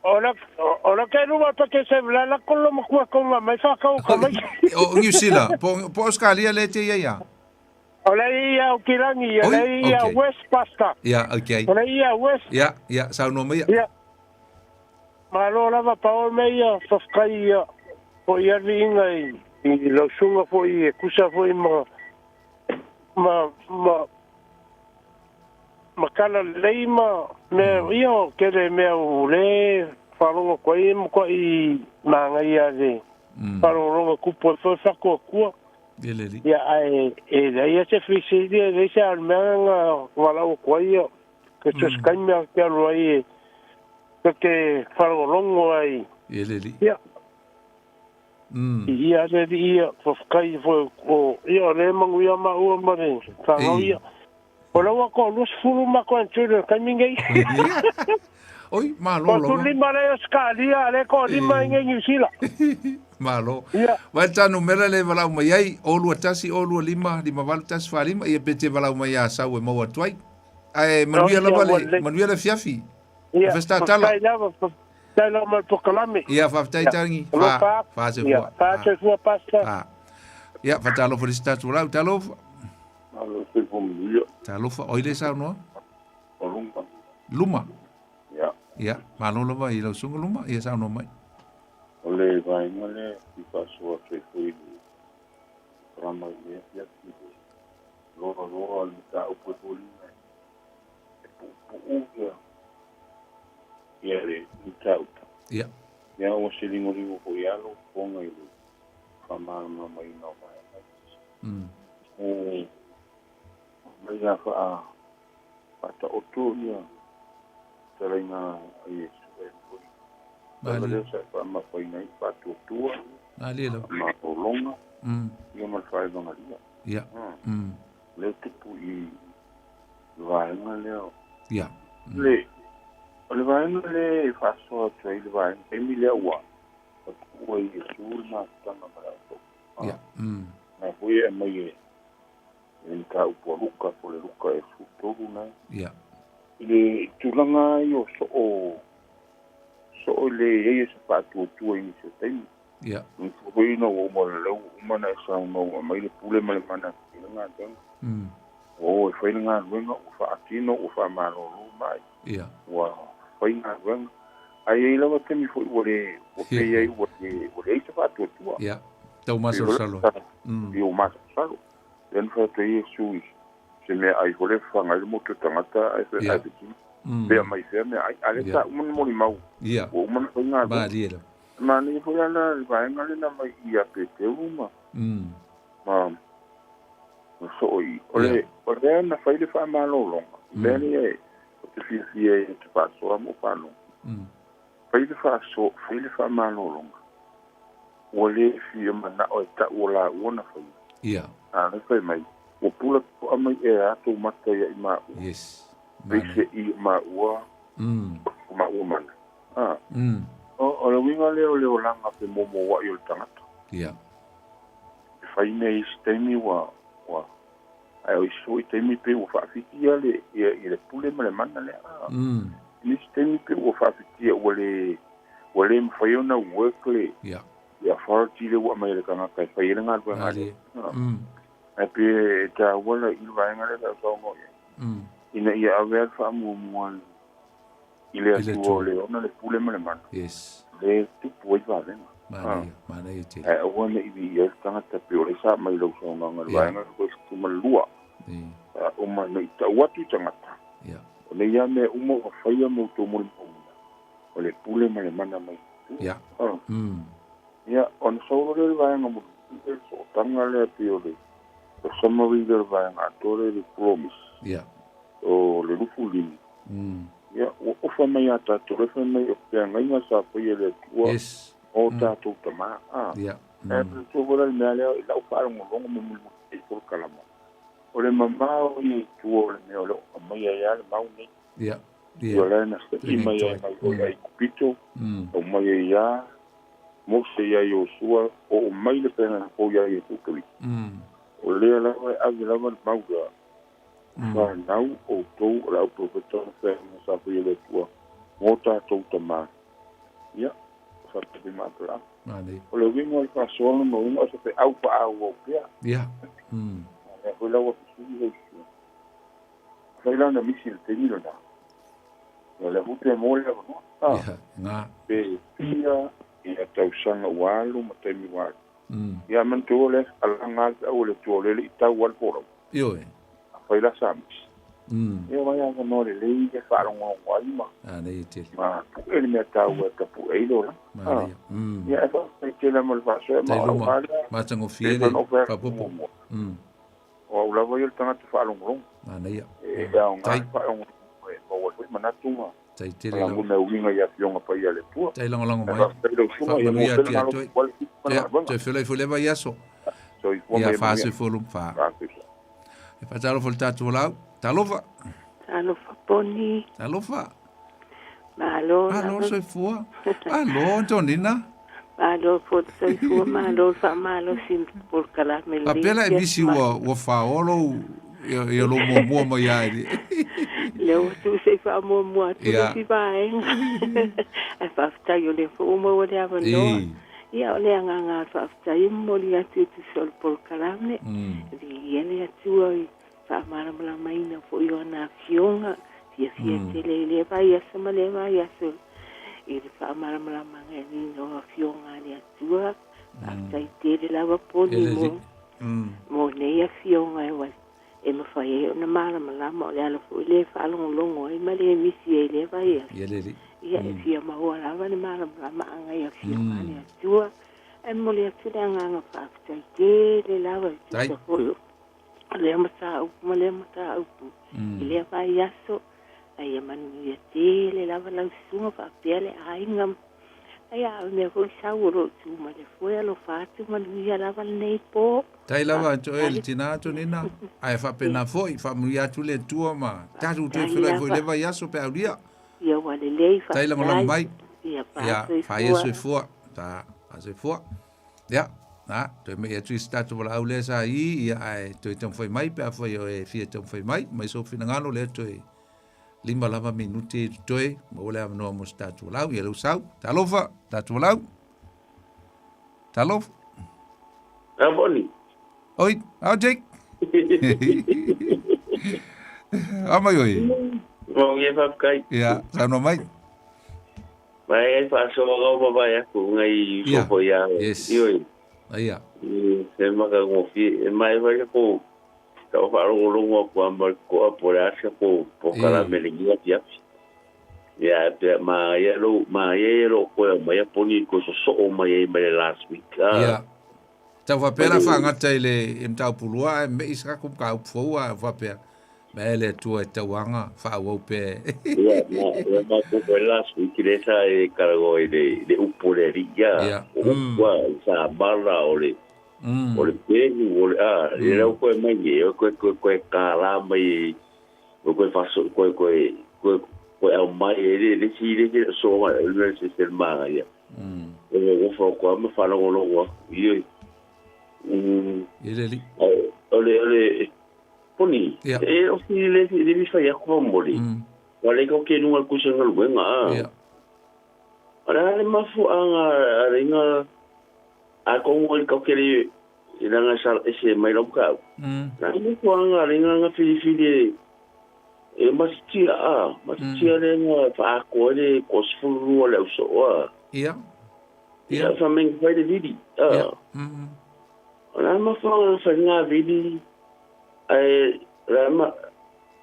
O la ke luma pa ke se la la kolo makua konga mai whakau ka mai. O New Zealand, po Australia le te ia ia. O la ia o Kirangi, o la ia West Pasta. Ia, okay. O la ia West. Ia, ia, saunoa mai ia. Ia. Malo lava pa o me ia whawhakai ia o ia viinga i lausunga foi e kusa foi ma ma ma ma kala lelei ma mea ia o kele mea o le wharongo koe i mo koe i māngai le wharongronga kupu e whai whakoa kua. Ia ae e lei se whisi e lei se al mea nga walau koe ia ke se kai mea ke alu ai e ke wharongorongo ai. Ia. Ia le ia whawhakai fo o ia le mangu ia ma ua ma le whangau ia. O lau ako 20 ma koe tūru kai mingei. Oi, malo lava. O tu lima le Australia, le ko lima i New Zealand. Malo. Vai tanu mera le walau mai ai, o lua tasi, o lua lima, lima valu tasi wha lima, ia pe te walau mai a sau e mau atu ai. Ae manuia lava le, manuia le fiafi. Ia, whafetai lava, whafetai lava mai pokalame. Ia, whafetai tangi. Wha, wha se fua. Wha se fua pasta. Ia, whatalofa le si tātou walau, talofa. Alo, se fua manuia. Talofa, oi le sau noa? O luma. Luma? Ia. Ia, malo lava i lau sunga luma, ia sau noa mai. O le vaenga lea i faasoa atu ai foi i le rama i le afiafi le loaloa o le mataupu e foliga e puupuu ia ia le mataupu. Ia. Ia ua se ligoligo foi lava lau fofoga i le faamalamalamaina o vaega ia. E mai la faataoto ia fetalaiga a Iesu e foi. Lava lea sa e faamafaina ai le faatuatua, malologa, ia ma le faevagalia. O lea tupu i le vaega lea. O le vaega lea e faasoa atu ai le vaega taimi lea ua tuua i Iesu le mafutaga ma le au. Na foi e aumai e le mataupu a Luka po o le Luka e 13 na. Ia. I le tulaga ia o soo soo i le i ai o se faatuatua i nisi o taimi. Ia. Manatua foi ina ua uma o le lau ua uma ona e saunoa ua aumai le pule ma le mana e fai le galuega. Ua o e fai le galuega ua faatino ua faamalolo mai. Ia. Ua fai galuega. Ae i ai lava taimi foi ua le ua pei ai ua le ua leai se faatuatua. Ia. Tau masalosalo. Pei ua masalosalo. Lea na fai atu ai Iesu i se meaai foi lea e fafaga ai le motu o tagata ae ae fesili, pe aumai fea meaai. A o lea sa uma ona molimau, ua uma ona fai galuega. Malie lava. Manaia foi la le vaega lea na aumai ia Peteru ma ma ma soo i. O le o lea na fai le faamalologa, i mea lea ou te fiafia ai ou te faasoa ma ou faalogo. Fai le faasoa, fai le faamalologa, ua le fia manao e tau o laua na faia. Ia. A o lea fai mai, ua pula toa mai ea tou mata ia i maua. Yes. Peise'i o maua, o maua mana. A. O le uiga lea o le olaga femoumoua'i o le tagata. Ia. E fai mea i isi taimi ua, ua, ae o isi foi taimi pei ua faafitia le, ia, ia le pule ma le mana lea. A. I nisi taimi pei ua faafitia ua le, ua le mafai ona work le, Ia. le authority lea ua aumai e le tagata e fai ai le galuega a le Malie. Atua. Ae pe e taua la i le vaega lea sa ou saunoa i ai, ina ia ave lava le faamuamua i le Atua o le ona le pule ma le mana, Yes. lea e tupu ai vavega. Manaia, manaia tele. Ae aua ne i viia ai le tagata pei o lea sa aumai i lau saunoaga i le vaega lea 22. Uma ne i tau atu i tagata, o nei lava mea uma ua faia ma outou molimauina, o le pule ma le mana mai le Atua. Ia, ona sau loa lea i le vaega mulimuli, le sootaga lea pei o le summary lea o le vaega atoa lea i le promise, o le 25. Ia, ua ofa mai ia tatou, lea fai mai o feagaiga sa faia e le Atua o tatou tamā. Ae manatua foi la le mea lea i lau faalogologo ma mulimuli ai i polokalama, o le mamao ia i tua o le mea o lo o aumaia ai lava le mau nei. Ia o la e na se'i mai ai mai o i Aikupito, aumai ai ia Mose ia Iosua, oo mai le feagaiga fou ia Iesu Keriso. O lea lava e ave lava le mau lea, fanau outou o le auprofeta o le feagaiga sa faia e le Atua mo tatou tamā. Ia, faapea ma Aperahama. O le uiga o le faasoa lona uiga o se feau faaauau pea. A lea foi la ua fesili lau susuga. Afai la na misi i le taimi lena, ia o lea foi pe maua le avanoa. Pe fia ia tausaga ua alu ma taimi ua alu. Ia manatua o lea e alaga lava le feau a le Atua o lea e le i tau lava le folau. Ioe. Afai la sa misi. Ia vai avanoa lelei e faalogologo ai ma Manaia tele. ma pue le mea taua e tapue ai le olaga. Manaia. Ia e faafetai tele mo le faasoa ma Tai o au luma. lava lea. Matagofie Pei le ona ou fai atu faapopo. muamua. O au lava ia o le tagata faalogologo. Manaia. E aoga Tai. le faalogologo e maua ai foi manatu ma Tai tele lava. lagona e uiga i afioga paia a le Atua. Tai lagolago Ae mai. faafetai i lau susuga, ia maua Faamanuia pea le atu ia malo te oe. ua le fitu ma le Ia, galuega. toe feiloai foi leva i aso. Soifua Ia ma ia manuia. faasefua luma. Fa. Faasefua. E faatalofa i le tatou lau. Talofa. Talofa poni. Talofa. Malo Malo lava. soifua. Malo Antonina. Malo foi le soifua, malo le faamalosi i le polokalame lenei Faapea la e afiafi misi mai. ua ua faaolo ia ia lou muamua mai ia i Lea ua tuu se i faamuamua atu le Ia. isi vaega. Ae faafetai o lea foi ua maua le avanoa. Ī. Ia, o le agaga o le faafetai e momoli atu e tusa o le polokalame. Viia le Atua i faamalamalamaina foi o ana afioga, fiafia tele i lea vaiaso ma lea vaiaso i le faamalamalamaina o afioga a le Atua. Faafetai tele lava poni mo, mo nei afioga e, e mafai ai ona malamalama o le ala foi lea e faalogologo ai ma le misi ai i lea vaiaso. Ia lelei. Ia e fia maua lava le malamalamaaga i afioga a le Atua. Ae momoli atu le agaga faafetai tele lava e tusa foi o lea mataupu ma lea mataupu i lea vaiaso. Ae ia manuia tele lava lau susuga faapea le aiga. Ai a o mea foi sau o loo tu ma le foe alofa atu manuia lava lenei po. Tai lava atu oe le tina Antonina. Ae faapena foi, faamanuia atu le Atua ma tatou toe feiloai foi i le vaiaso pe aulia. Ia ua lelei Tai lagolago faafetai. mai. Ia Ia, faasoifua. faia soifua. Ta, faasoifua. Ia, Na, toe mei atu i se tatou valaau lea sa i, ia ae toe taumafai mai pe afai o e fia taumafai mai, mai sou finagalo lea toe 5 lava minute i totoe, maua le avanoa mo se tatou valaau. Ia leu sau, talofa, tatou valaau. Talofa. Ramoni. Oi, ao Jake. A mai oi. Mo nge whapkai. Ia, saunoa mai. Mai ai whaasoa ngau mawai aku ngai Ia. sofo ia. Yes. Ioi. Ia. Se maka ngofi. E mai whai ko tau whaarongorongo aku ama ko apo le asia ko pokala mele ngia piapi. Ia, pea ma ia lo ma ia lo ko mai ia poni ko so so o mai ai mai last week. Ia. Tau whapea la whaangata i le e mtaupulua, e me isa ka ka upfoua whapea. Me le atua e tauanga, whaawau pe. Ia, ma ia ma ko ko last week le sa e karago i le upo le ri ia. Ia. O kua sa mara o le o le penu o le a le rau koe mai e o koe koe koe ka la mai o koe faso koe koe koe koe au mai e le le si le le so ma le se se ma ia. E o fo ko ma fa lo lo wa io. I le li. O le o le poni. Ia. E o si le le mi fa ia ko moli. Wa le ko ke nunga ku se ngalu nga. Ia. Ora le mafu anga ringa a ko ngol ko ke le ringa sa se mai lo ka. Na mo ko anga ringa nga fili fili e mastia a mastia le nga fa ko le ko sfulu le so wa. Ia. Ia fa men fa le vidi. Ia. Ora mafu anga fa nga vidi ai rama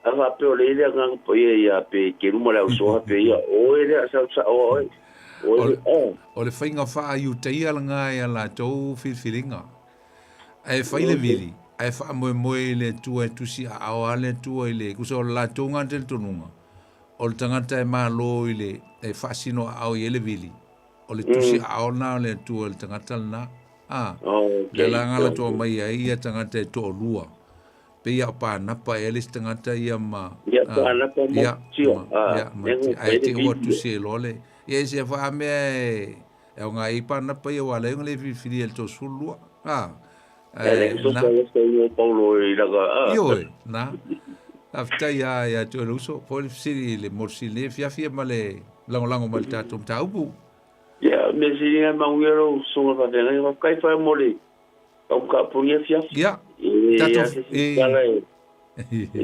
a va pe le le nga po ia ia pe ke rumo le so ha pe ia o le sa sa o O le whainga wha iu teia la ngā ia la tō whilwhilinga. Ai whai le vili, ai wha moe moe le tua e tusi a awa le tua i le kusa o la tō ngā tele tonunga. O le tangata e mālo i le e whaasino a au i ele vili. O le tusi a au nā o le tua le tangata le nā. Le la ngā la toa mai ai ia tangata e tō lua. Pe ia pānapa e le tangata ia ma... Ia pānapa ma tio. Ia ma tio. Ai te ua tusi e lole. Ia se wha mea e o ngā i pānapa ia wala inga le whiwhiri e le tō sulua. E le kuso sa i o Paulo i laka. Ioe, nā. Awhitai a ia tō le uso. Po le whiwhiri le morsi le fiafia ma le langolango ma le tātou mtāupu. Ia, me siri ngai mangero sunga whawhenga. Ia kai whai mo le au ka pungia fiafi. Ia. Ia, se si kala e.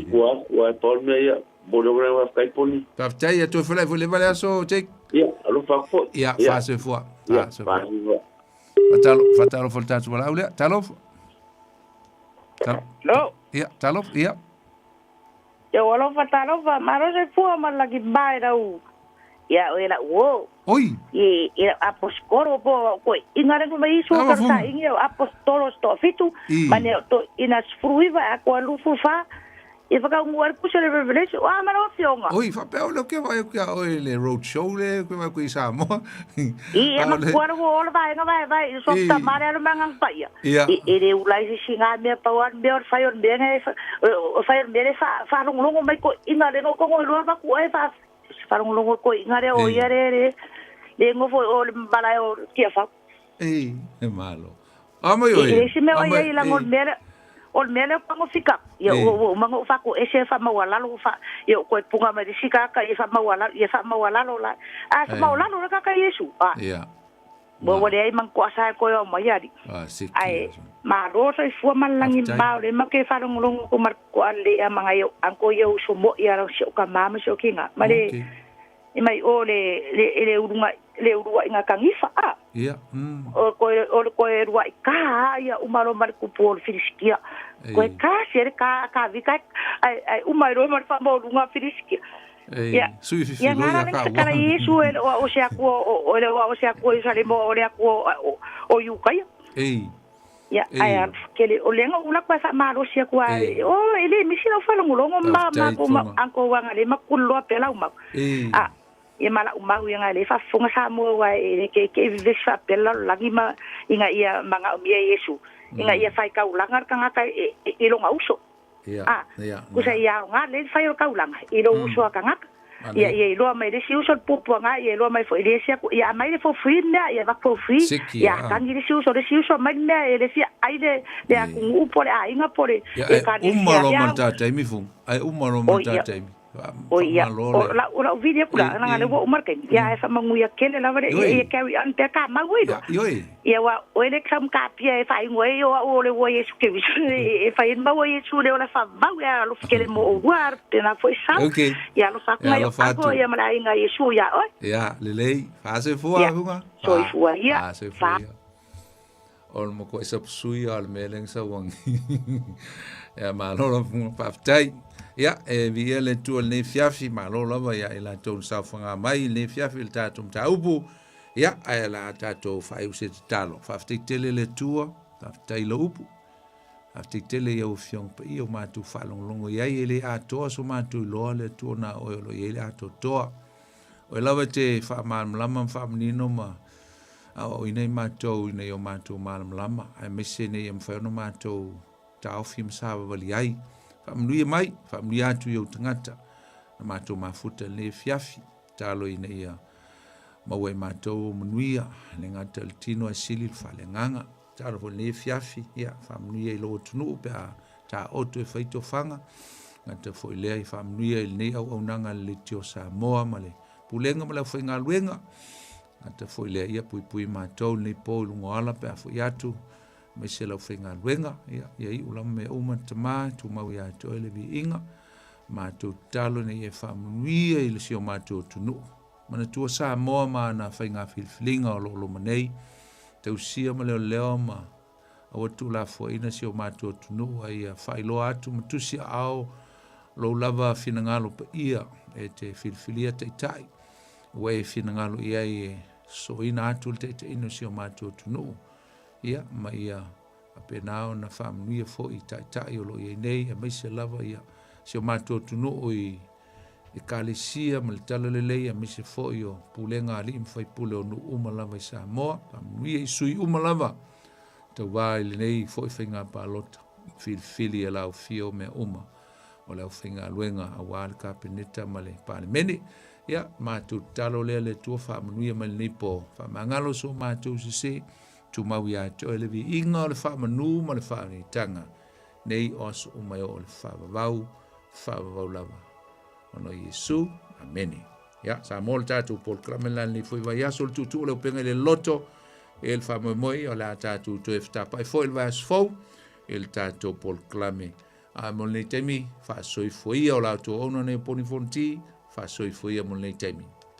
Kua, kua e Paul mea ia. Mo le ngai whawhai poni. Whawhitai ia tō whalai fo le vale aso, Jake. Ia, alo whakafo. Ia, whaase fua. Ia, whaase fua. Whatalo fo le tātou wala aulea. Talo. Talo. No. Ia, talo, ia. Ia, alofa, talofa. Maro se fua malaki mai rau. Ia, o ela uo. Oi. I aposkoro po ko ingare ko mai isu ka ingi apostolos to fitu mane to ina sfruiva a ko lufu fa e whaka ungu ar kusa le Revelation a mana o fionga. Oi, whapea o leo ke vai o kia le road show le ke vai ko i Samoa. I e makuara o ola vai nga vai vai so ta mare alo mangang pa ia. E le ulai si singa mea pau an mea o whai o mea ngai o whai o mea le wha longo mai ko ingare no kongo i loa maku e wha wha longo ko ingare o ia re re le ngofo o le mbala o kia whau. Ei, e malo. A mai oi. E se mea o ia i lango mea o mea leo pango fika. Ia o mango whako e se wha maualalo wha. Ia o koe punga mai sika ka e wha maualalo, ia wha maualalo la. A wha maualalo la kaka Yesu. Ia. Mo wale ai mang ko asa koe o mai ari. A siki. Ai ma rosa i fua malangi mbao le make whalongolongo ko marko ale a manga yo anko yo so mo ia ro se o ka mama se o kinga. Mare i mai o le le urunga le urua inga kangifa a. Ia. O koe rua i ka ia umaro mari kupu o Filistia. Koe ka sere ka ka vika ai umaro mari fa mo runga Filistia. Ia. Sui fifi lo ia ka. Ia ngara Yesu e o se aku o le o se aku i sale mo o le aku o yukai. Ei. Ia ai kele o lenga ula kwa fa maro sia kwa o ele misi no fa longo ma ma ko anko wanga le makullo pela uma. A ia mala umau ia le fa funga sa mo wa e ke ke vive fa pela lagi ma inga ia manga o mia Yesu inga ia fai kaulanga kanga ka e longa uso. Ia. Kusa ia nga le fai o kaulanga i lo uso kanga. Ia ia iloa mai le isi uso le puapuaga, ia iloa mai foi i le isi aku, ia aumai le fuafui mea, ia avatu fuafui, ia tagi le isi uso, le isi uso aumai le mea e le fia ai le le atunuu po o le aiga po o le Ia e uma loa ma le ta taimi Fuga, ae uma loa ma le ta taimi. O ia, o lau, o lau vili aku la, leaga lea ua uma le taimi, ia ae faamanuia tele lava le, ia carry on pea ka mau ai loa. Ia aua o oe le sau kapia e faaigoa ai o au o le ua Iesu Keriso e fai ai le mau a Iesu le ola faavavau e alofa tele mo oulua pena foi sau. Ia alofa atu nai alo ia ma le aiga Iesu ia oe. Ia lelei, faasoifua Fuga. Soifua ia. Faasoifua ia. O le matua sapusui a o le mea lea na sauagi. Ia malo lava Fuga, faafetai. Ia, e viia le Atua i lenei afiafi, malo lava ia i latou na saofaga mai i lenei afiafi i le tatou mataupu. Ia, ae o le a tatou faaiu se tatalo. Faafetai tele le Atua, faafetai i lau upu. Faafetai tele i au afioga paia ua matou faalogologo i ai, e le atoa so matou iloa le Atua na o oe o lo o i ai le atoatoa. Oe lava e te faamalamalama ma faamanino ma aoaoina i matou ina ia o matou malamalama, aemaise ina ia mafai ona matou taofi ma savavali ai. Faamanuia mai, faamanuia atu i ou tagata na matou mafuta i lenei afiafi. Tatalo ina ia maua e matou ou manuia, le gata i le tino ae sili le faaleagaga. Tatalo foi i lenei afiafi, ia faamanuia i lou atunuu pe a taoto e fai tofaga. Gata foi lea i faamanuia i lenei auaunaga a le Leitio Samoa ma le Pulega ma le aufaigaluega. Gata foi lea ia puipui matou lenei po i luga o ala pe a foi atu aemaise le aufaigaluega. Ia, ia iu lava mea uma Tama, tumau ia te oe le viiga. Matou tatalo ina ia e faamanuia i le si o matou atunuu. Manatua Samoa ma ana faiga filifiliga o lo o loma nei, tausia ma leoleo ma aua tuulafoaiina si o matou atunuu, a ia faailoa atu ma tusi aao lou lava finagalo paia e te filifilia taitai ua e finagalo i ai e sosoina atu le taitaiina o si o matou atunuu, ia ma ia faapena ona faamanuia foi i taitai o lo o i ai nei, aemaise lava ia si o matou atunuu i Ekalesia ma le Talalelei, aemaise foi o pulega a alii ma faipule o nuu uma lava i Samoa. Faamanuia i sui uma lava tauva i lenei foi faiga palota. Filifili e laofia o mea uma o le aufaigaluega aua le Kapeneta ma le Palemene. Ia, matou tatalo lea le Atua faamanuia mai lenei po. Faamagalo so matou sese, tumau ia te oe le viiga o le faamanu ma le faaneetaga nei o aso uma e oo i le faavavau, faavavau lava. Ona o Iesu, amene. Ia, Samoa le tatou polokalame la lenei foi vaiaso, le tuutuu o le upega i le loto, e le faamoemoe o le a tatou toe fetapai foi le vaiaso fou i le tatou polokalame. A mo lenei taimi, faasoifua ia o la outou auauna nei o Poni Fonoti, faasoifua ia mo lenei taimi.